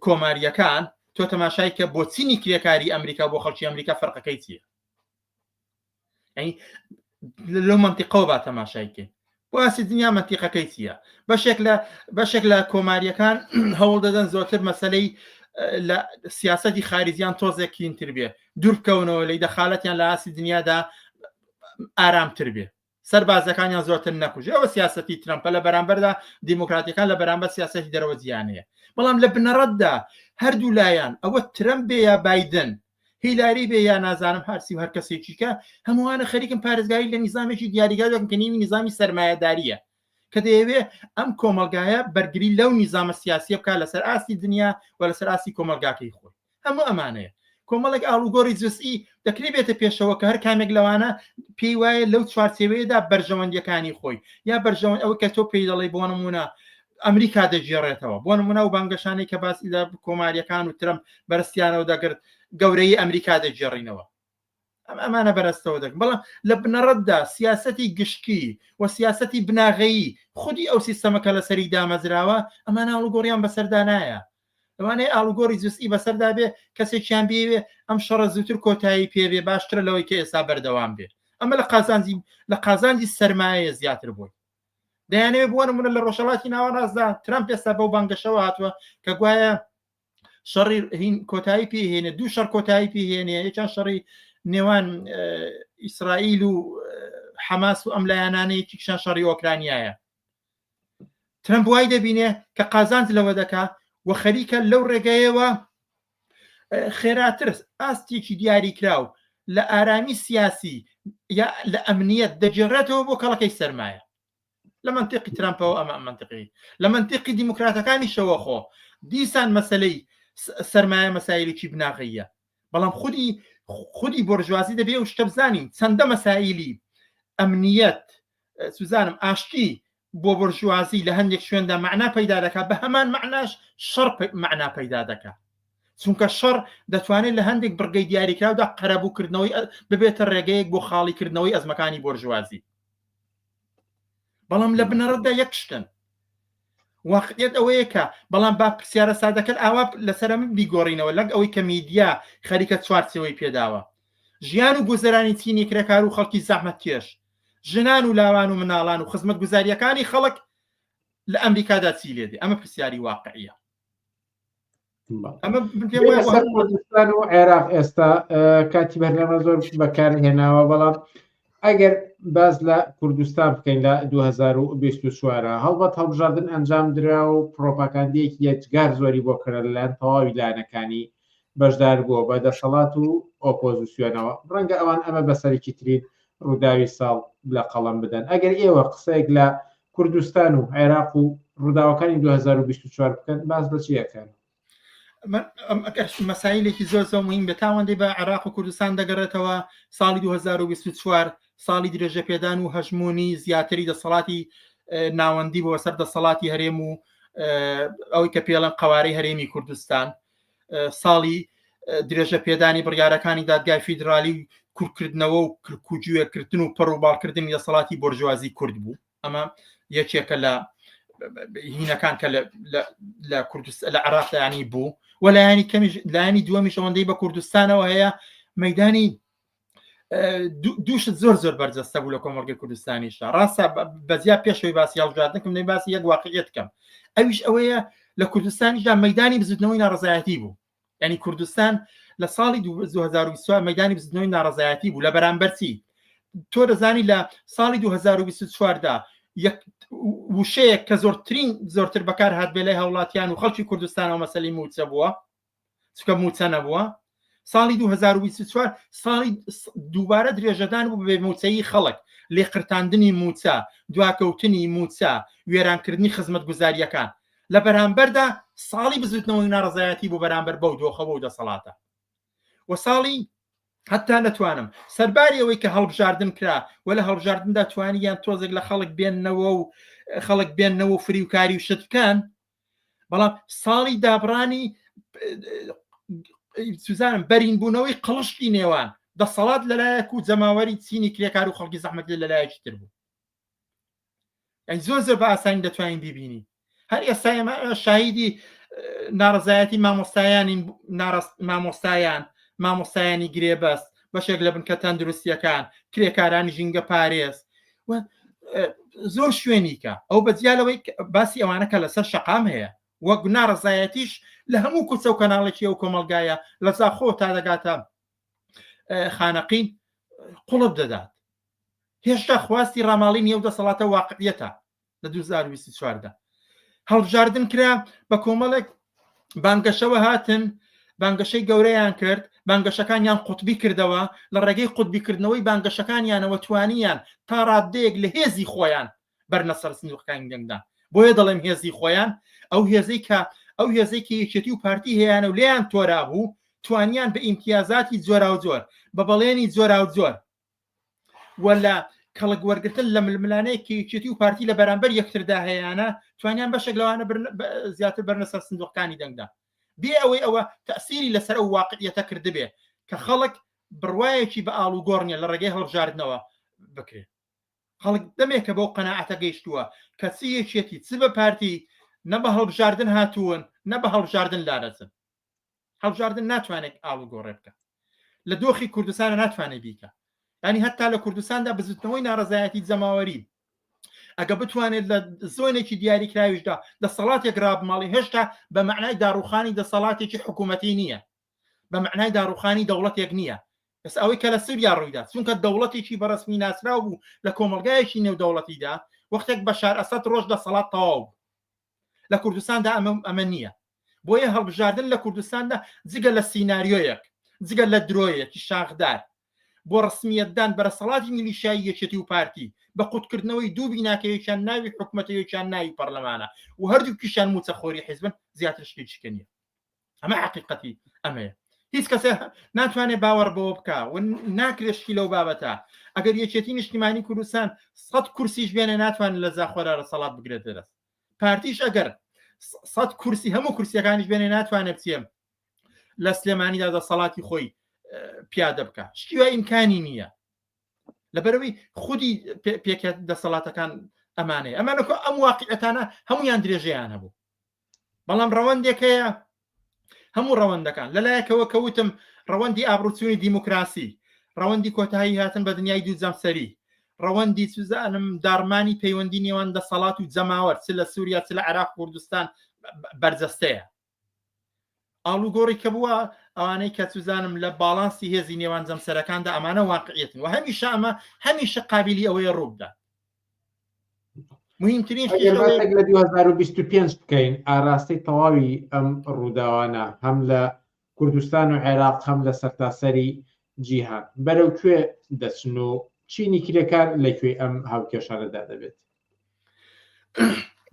کۆماریەکان تۆ تەماشای کە بۆ چینی کرێکاری ئەمریکا بۆ خەڵکی ئەمریکا فەرقەکەی چییە لەو منتیقەوە با تەماشای کرد باسی دنیا منتیقەکەی چییە بەشێک لە بەشێک لە کۆماریەکان هەوڵ دەدەن زۆرتر مەسلەی لە سیاستی خارجیان تۆزێک کینتر بێ دوور بکەونەوە لی دەخالەتیان لە ئاسی دنیادا ئارامتر بێ سەربازەکانیان زۆرتر نەکوژێ ئەوە سیاسەتی ترەمپە لە بەرامبەردا دیموکراتیەکان لە بەرامبەر سیاسەتی دەرەوە جیانەیە بەڵام لە بنەڕەتدا هەردوو لایەن ئەوە ترەمپ بێ یا بایدن هیلاری بێ یا نازانم هەرسی و هەر کەسێکی کە هەمووانە خەریکن پارێزگاری لە نیزامێکی دیاریکراو دەکەن کە نیوی نیزامی سەرمایەداریە کە دەیەوێ ئەم کۆمەڵگایە بەرگری لەو نیزامە سیاسیە بکات لەسەر ئاستی دنیا و لەسەر ئاستی کۆمەڵگاکەی خۆی هەموو ئەمانەیە کۆمەڵێک ئاڵوگۆڕی جزئی. دەکرێت بێتە پێشەوە کە هەر کامێک لەوانە پێی وایە لەو چوارچێوەیەدا بەرژەوەندیەکانی خۆی یا بەرژەوەند ئەوە کە تۆ پێی دەڵێ بۆ نمونە ئەمریکا دەگێڕێتەوە بۆ نمونە و بانگەشانەی کە باس لە کۆماریەکان و ترەمپ بەرستیانەوە دەگرت گەورەی ئەمریکا دەگێڕینەوە ئەم ئەمانە بەرەستەوە دەکەن بەڵام لە بنەڕەتدا سیاسەتی گشتی و سیاسەتی بناغەیی خودی ئەو سیستەمە کە لەسەری دامەزراوە ئەمانە ئاڵوگۆڕیان بەسەردا نایە لەوانەیە ئاڵوگۆڕی جزئی بەسەردا بێ کەسێکیان بێوێ ئەم شەڕە زووتر کۆتایی پێبێ باشترە لەوەی کە ئێستا بەردەوام بێ ئەمە لە قازانجی لە قازانجی سەرمایە زیاتر بووی دەیانەوێت بۆ نمونە لە ڕۆژهەڵاتی ناوەڕاستدا ترامپ ئێستا بەو بانگەشەوە هاتووە کە گوایە شەڕی هین کۆتایی پێهێنێ دوو شەڕ کۆتایی پێهێنێ یەکیان شەڕی نێوان ئیسرائیل و حەماس و ئەم لایەنانە یەکیشان شەڕی ئۆکرانیایە ترەمپ وای دەبینێ کە قازانج لەوە دەکا و خەریکە لەو ڕێگەیەوە خێراتر ئاستێکی دیاریکراو لە ئارامی سیاسی یا لە ئەمنیەت دەگێڕێتەوە بۆ کەڵەکەی سەرمایە لە منطقی ترامپەوە ئەمە منطقی لە منطقی دیموکراتەکانیشەوە خۆ دیسان مەسلەی سەرمایە مەسایلێکی بناغەیە بەڵام خودی خودی بۆرژوازی دەبێ و شتە بزانین چەندە مەسایلی ئەمنیەت سوزانم ئاشتی بۆ بۆرژوازی لە هەندێک شوێندا معنا پەیدا دەکات بە هەمان معناش شەڕ معنا پەیدا دەکات چونکە شەڕ دەتوانێت لە هەندێک بڕگەی دیاریکراودا قەرەبووکردنەوەی ببێتە ڕێگەیەک بۆ خاڵیکردنەوەی ئەزمەکانی بۆرژوازی بەڵام لە بنەڕەتدا یەک شتن واقعیت ئەوەیە کە بەڵام با پرسیارە سادەکەن ئاوا لەسەر من بیگۆڕینەوە لەگ ئەوەی کە میدیا خەریکە چوارچێوەی پێداوە ژیان و گوزەرانی چینی کرێکار و خەڵکی زەحمەتکێش ژنان و لاوان و مناڵان و خزمەتگوزاریەکانی خەڵک لە ئەمریکادا چی لێ دێ ئەمە پرسیاری واقعیە ئەمە کوردستان و عێراق ئێستا کاتی بەرنامە زۆر بەکارهێناوە بەڵام ئەگەر باز لە کوردستان بکەین لە 2024 هەڵبەت هەڵبژاردن ئەنجام درا و پرۆپاکاندیەکی یەجگار زۆری بۆ کرا لەلایەن تەواوی لایەنەکانی بەشدار بووە بە دەسەڵات و ئۆپۆزیسیۆنەوە ڕەنگە ئەوان ئەمە بە سەرەکیترین ڕووداوی ساڵ لە قەڵەم بدەن ئەگەر ئێوە قسەیەک لە کوردستان و عێراق و ڕووداوەکانی 2024 بکەن باس لە چی ئەکەن؟ ئەگەر مەسایلێکی زۆر زۆر مهم بێت تاوەندەی بە عێراق و کوردستان دەگەڕێتەوە ساڵی 2024 ساڵی درێژەپێدان و هەژمونی زیاتری دەسەڵاتی ناوەندی بۆ سەر دەسەڵاتی هەرێم و ئەوەی کە پێڵەن قوارەی هەرێمی کوردستان ساڵی درێژە پێدانی بڕیارەکانی دادگای فیدرالی و کورکردنەوە و کرکوجوێکردن و پەڕ و باڵکردنی دەسەڵاتی بۆرژوازی کورد بوو ئەمە یەکێکە لە هینەکان کە لە کوردستان لە عراقدانی بوو و لایەنی کەمیش لایەنی دووەمیش ئەوەندەی بە کوردستانەوە هەیە مەدانی دووشت زۆر زۆر بەرجەستە بوو لە کۆمەڵگەی کوردستانیشدا ڕاستە بەزیا پێشەوەی باسی هەڵبژاردنکم نەی باسی یەک واقعیت کەم ئەویش ئەوەیە لە کوردستانیشدا مەدانی بزوتنەوەی ناڕزایەتی بوو ینی کوردستان لە ساڵی 2024 مەدانی بزوتنەوەی ناڕزایەتی بوو لە بەرامبەر چی تۆ دەزانی لە ساڵی 2024دا وشەیەک کە زۆرترین زۆرتر بەکار هات بێ لای هاوڵاتیان و خەڵکی کوردستانەوە مەسەلی موچە بووە چونکە موچە نەبووە ساڵی 2024 ساڵی دووبارە درێژەدان بوو بە موچەی خەڵک لێقرتاندنی موچە دواکەوتنی موچە وێرانکردنی خزمەتگوزاریەکان لە بەرامبەردا ساڵی بزوتنەوەی ناڕزایەتی بۆ بەرامبەر بەو دۆخە بەو دەسەڵاتە و ساڵی هەتا نەتوانم سەرباری ئەوەی کە هەڵبژاردن کرا و لە هەڵبژاردندا توانیان تۆزێک لە خەڵک بێننەوە و خەڵک بێننەوە و فریوکاری و شت بکەن بەڵام ساڵی دابڕانی سوزانم بەرین بوونەوەی قڵشتی نێوان دەسەڵات لەلایەک و جەماوەری چینی کرێکار و خەڵکی زەحمەت لەلایەکی تر بوو یعنی زۆر زۆر بە ئاسانی دەتوانین ببینی هەر ئێستا ئێمە شاهیدی ناڕزایەتی مامۆستایانی مامۆستایان مامۆستایانی گرێبەست بەشێک لە بنکە تەندروستیەکان کرێکارانی ژینگە پارێز زۆر شوێنیکە ئەو بەجیا لەوەی باسی ئەوانە کە لەسەر شەقام هەیە وەک ناڕزایەتیش لە هەموو کوچە و کەناڵێکی ئەو کۆمەلگایە لە زاخۆ تا دەگاتە خانەقین قوڵب دەدات هێشتا خواستی ڕاماڵینی ئەو دەسەڵاتە واقعیەتە لە 2024 دا هەڵبژاردن کرا بە کۆمەڵێک بانگەشەوە هاتن بانگەشەی گەورەیان کرد بانگەشەکانیان قوتبی کردەوە لە ڕێگەی قوتبیکردنەوەی بانگەشەکانیانەوە توانیان تا ڕادەیەک لە هێزی خۆیان بەرنە سەر سندوقەکانی دەنگدان بۆیە دەڵێم هێزی خۆیان ئەو هێزەی کە ئەو هێزەی کە یەکێتی و پارتی هەیانە و لێیان تۆرابوو توانیان بە ئیمتیازاتی جۆراوجۆر، بە بەڵێنی جۆراوجۆر و لە کەڵک وەرگرتن لە ململانێی کە یەکێتی و پارتی لە بەرامبەر یەکتردا هەیانە، توانیان بەشێک لەوانە زیاتر بەرنە سەر سندوقەکانی دەنگدان. بێ ئەوەی ئەوە تەئسیری لەسەر ئەو واقعیەتە کردبێ کە خەڵک بڕوایەکی بە ئاڵوگۆڕ نیە لە ڕێگەی هەڵبژاردنەوە بکرێ. خەڵک دەمێکە بەو قەناعەتە گەیشتووە کە چ یەکێتی چ بە پارتی نە بە هەڵبژاردن هاتوون نە بە هەڵبژاردن لادەچن. هەڵبژاردن ناتوانێت ئاڵوگۆڕێ بکە لە دۆخی کوردستانە ناتوانێت بیکە ینی هەتا لە کوردستاندا بزوتنەوەی ناڕەزایەتی جەماوەری ئەگە بتوانێت لە زۆنێکی دیاریکراویشدا دەسەڵاتێک ڕابماڵی هێشتا بە مەعنای داڕوخانی دەسەڵاتێکی حکوومەتی نییە بە مەعنای داڕوخانی دەوڵەتێک نییە ئێستا ئەوەی کە لە سووریا ڕوویدا چونکە دەوڵەتێکی بەڕسمی ناسراو بوو لە کۆمەلگایەکی نێودەوڵەتیدا وەختێک بەشار ئەسەد ڕۆژ دەسەڵات تەواو بوو لە کوردستاندا ئەمە ئەمە نییە بۆیە هەڵبژاردن لە کوردستاندا جگە لە سیناریۆیەک جگە لە درۆیەکی شاخدار بۆ ڕسمیەتدان بەرەسەڵاتی میلیشایی یەکێتی و پارتی بە قوتکردنەوەی دوو بیناکەیەکیان ناوی حکومەتەیەکیان ناوی پەرلەمانە و هەردووکیشیان موچەخۆری حیزبن زیاتر شتێکی کە نییە ئەمە حقیقەتی ئەمەیە هیچ کەسێ ناتوانێت باوەڕ بەوە بکە و ناکرێت شتی لەو بابەتە ئەگەر یەکێتی نیشتیمانی کوردستان سە کورسیش بێنێ ناتوانێت لە زاخۆرا ڕەسەڵات بگرێت دەست پارتیش ئەگەر سە کورسی هەموو کورسیەکانیش بێنێ ناتوانێت بچێ لە سلێمانیدا دەسەڵاتی خۆی پیادە بکە شتی وای ئیمکانی نییە لەبەرەوەی خودی پێکێت دەسەڵاتەکان ئەمانەیە ئەمانەکە ئەم واقعەتانە هەمویان درێژەیان هەبوو بەڵام ڕەوەندێک هەیە هەموو ڕەوەندەکان لەلایەکەوە کەوتم ڕەوەندی ئابروچوونی دیموکراسی ڕەوەندی کۆتایی هاتن بە دنیای دوو جەمسەری ڕەوەندی سوزانم داڕمانی پەیوەندی نێوان دەسەڵات و جەماوەر چ لە سووریا چ لە عێراق کوردستان بەرجەستەیە ئاڵوگۆڕی کە بووە ئەوانەی کە سوزانم لە باڵانسی هێزی نێوان جەمسەرەکاندا ئەمانە واقعیەتن و هەمیشە ئەمە هەمیشە قابلی ئەوەیە ڕووبدا مهمترین شتێک لە 2025 بکەین ئاراستەی تەواوی ئەم ڕووداوانە هەم لە کوردستان و عێراق هەم لە سەرتاسەری جیهان بەرەو کوێ دەچن و چینی کرێکار لە کوێی ئەم هاوکێشانەدا دەبێت؟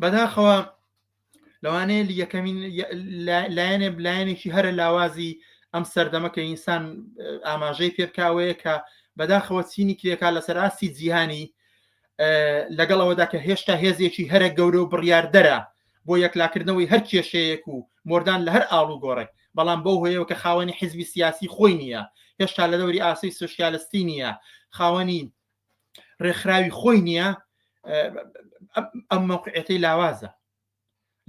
بەداخەوە لەوانەیە یەکەمین لایەنێ لایەنێکی هەرە لاوازی ئەم سەردەمە کە ئینسان ئاماژەی پێ بکاوەیە کە بەداخەوە چینی کرێکار لەسەر ئاستی جیهانی لەگەڵ ئەوەدا کە هێشتا هێزێکی هەرە گەورە و بڕیاردەرە بۆ یەکلاکردنەوەی هەر کێشەیەک و مۆردان لە هەر ئاڵوگۆڕێک بەڵام بەو هۆیەوە کە خاوەنی حیزبی سیاسی خۆی نییە هێشتا لە دەوری ئاسۆی سوسیالستی نییە خاوەنی ڕێکخراوی خۆی نییە ئەم مەوقعەتەی لاوازە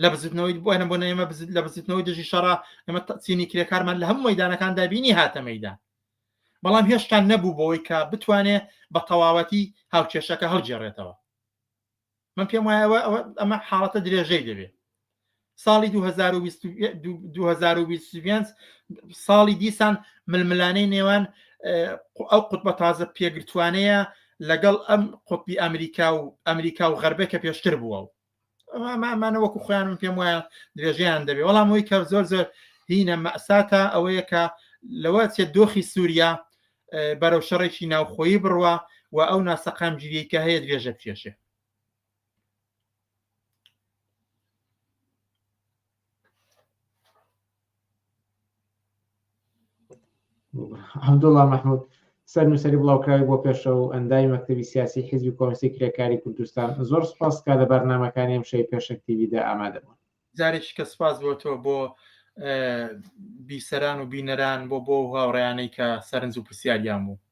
لە بزوتنەوەی بۆ بۆ ئێمە لە بزوتنەوەی دژی شەڕا ئێمە چینی کرێکارمان لە هەموو مەدانەکاندا بینی هاتە مەدان بەڵام هێشتا نەبوو بەوەی کە بتوانێ بە تەواوەتی هاوکێشەکە هەڵگێڕێتەوە من پێم وایە ئەمە حاڵەتە درێژەی دەبێت ساڵی 2025 ساڵی دیسان ململانەی نێوان ئەو قوتبە تازە پێگرتوانەیە لەگەڵ ئەم قوتبی ئەمریکا و ئەمریکا و غەربە کە پێشتر بووە و ئەمانە وەکو خۆیان من پێم وایە درێژەیان دەبێ وەڵام ئەوی کە زۆر زۆر هینە مەساتە ئەوەیە کە لەوە چێت دۆخی سووریا بەرەو شەڕێکی ناوخۆیی بڕوا و ئەو ناسەقامگیریەی کە هەیە درێژە بکێشێ. عەبدوڵڵا مەحمود سەرنووسەری بڵاوکراوی بۆ پێشەوە و ئەندامی مەکتەبی سیاسی حیزبی کۆمۆنیستی کرێکاری کوردستان زۆر سوپاس کە لە بەرنامەکانی ئەمشەوی پێشەنگ تیڤیدا ئامادە بوون. جارێکی کە سپاس بۆ تۆ بۆ بیسەران و بینەران بۆ بۆ هاوڕێیانەی کە سەرنج و پرسیاریان بوو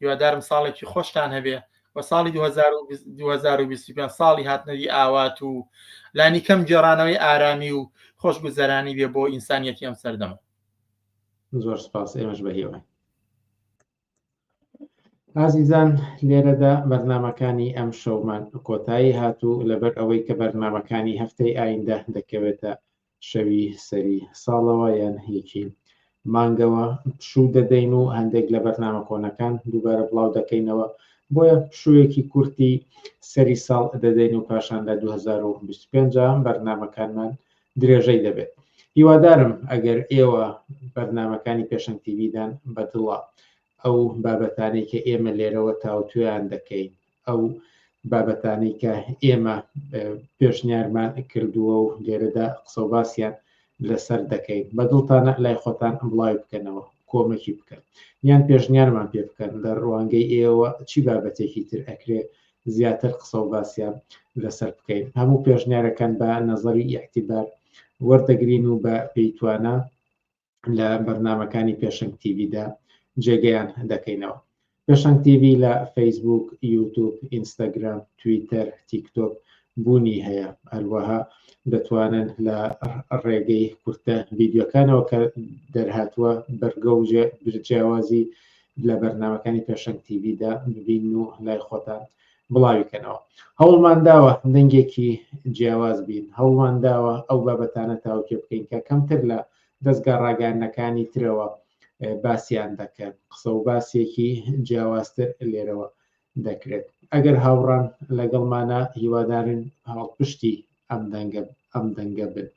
هیوادارم ساڵێکی خۆشتان هەبێ و ساڵی 2025 ساڵی هاتنەوی ئاوات و لانی کەم گێڕانەوەی ئارامی و خۆشگوزەرانی بێ بۆ ئینسانیەتی ئەم سەردەمە زۆر سپاس ئێمەش بە هیوای ئازیزان لێرەدا بەرنمەکانی ئەم شەومان کۆتایی هات و لەبەر ئەوەی کە بەرنمەکانی هەفتەی ئایندە دەکەوێتە شەوی سەری ساڵەوە یان یەکی مانگەوە پشوو دەدەین و هەندێک لە بەرنامە کۆنەکان دووبارە بڵاو دەکەینەوە بۆیە پشوویەکی کورتی سەری ساڵ دەدەین و پاشان لە 2025 بەرنامەکانمان درێژەی دەبێت هیوادارم ئەگەر ئێوە بەرنامەکانی پێشەنگ تیڤیدان بەدڵە ئەو بابەتانەی کە ئێمە لێرەوە تاوتوێیان دەکەین ئەو بابەتانەی کە ئێمە پێشنیارمان کردووە و لێرەدا قسە و باسیان لەسەر دەکەین بە دڵتانە لای خۆتان بڵاوی بکەنەوە کۆمەکی بکەن یان پێشنیارمان پێ بکەن لە ڕوانگەی ئێوە چی بابەتێکی تر ئەکرێ زیاتر قسە و باسیان لەسەر بکەین هەموو پێشنیارەکان بە نەزەری ئیعتیبار وەردەگرین و بە پێی توانا لە بەرنامەکانی پێشەنگ تیڤیدا جێگەیان دەکەینەوە. پێشەنگ تیڤی لە فەیسبووک، یوتوب، ئینستاگرام، تویتەر، تیکتۆک بوونی هەیە. هەروەها دەتوانن لە ڕێگەی کورتە ڤیدیۆکانەوە کە دەرهاتووە بەرگە و جیاوازی لە بەرنامەکانی پێشەنگ تیڤیدا ببین و لای خۆتان بڵاوی کەنەوە. هەوڵمان داوە دەنگێکی جیاواز بین، هەوڵمان داوە ئەو بابەتانە تاوتوێ بکەین کە کەمتر لە دەزگا ڕاگەیاندنەکانی ترەوە باسیان دەکەن، قسە و باسێکی جیاوازتر لێرەوە دەکرێت. ئەگەر هاوڕان لەگەڵمانە هیوادارین پاڵپشتی ئەم دەنگە ئەم دەنگە بن.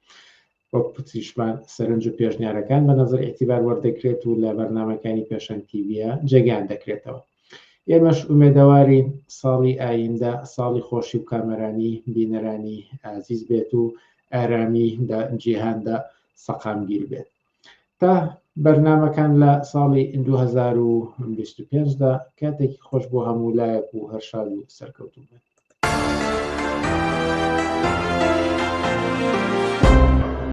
وەک پتریشمان سەرنج و پێشنیارەکان بە نەزەر ئیعتیبار وەردەگرێت و لە بەرنامەکانی پێشەنگ تیڤیە جێگەیان دەکرێتەوە. ئێمەش ئومێدەوارین ساڵی ئایندە ساڵی خۆشی و کامەرانی بینەرانی ئازیز بێت و ئارامی لە جیهاندا سەقامگیر بێت. تا بەرنامەکان لە ساڵی 2025 دا کاتێکی خۆش بۆ هەموو لایەک و هەر شاد و سەرکەوتوو بن.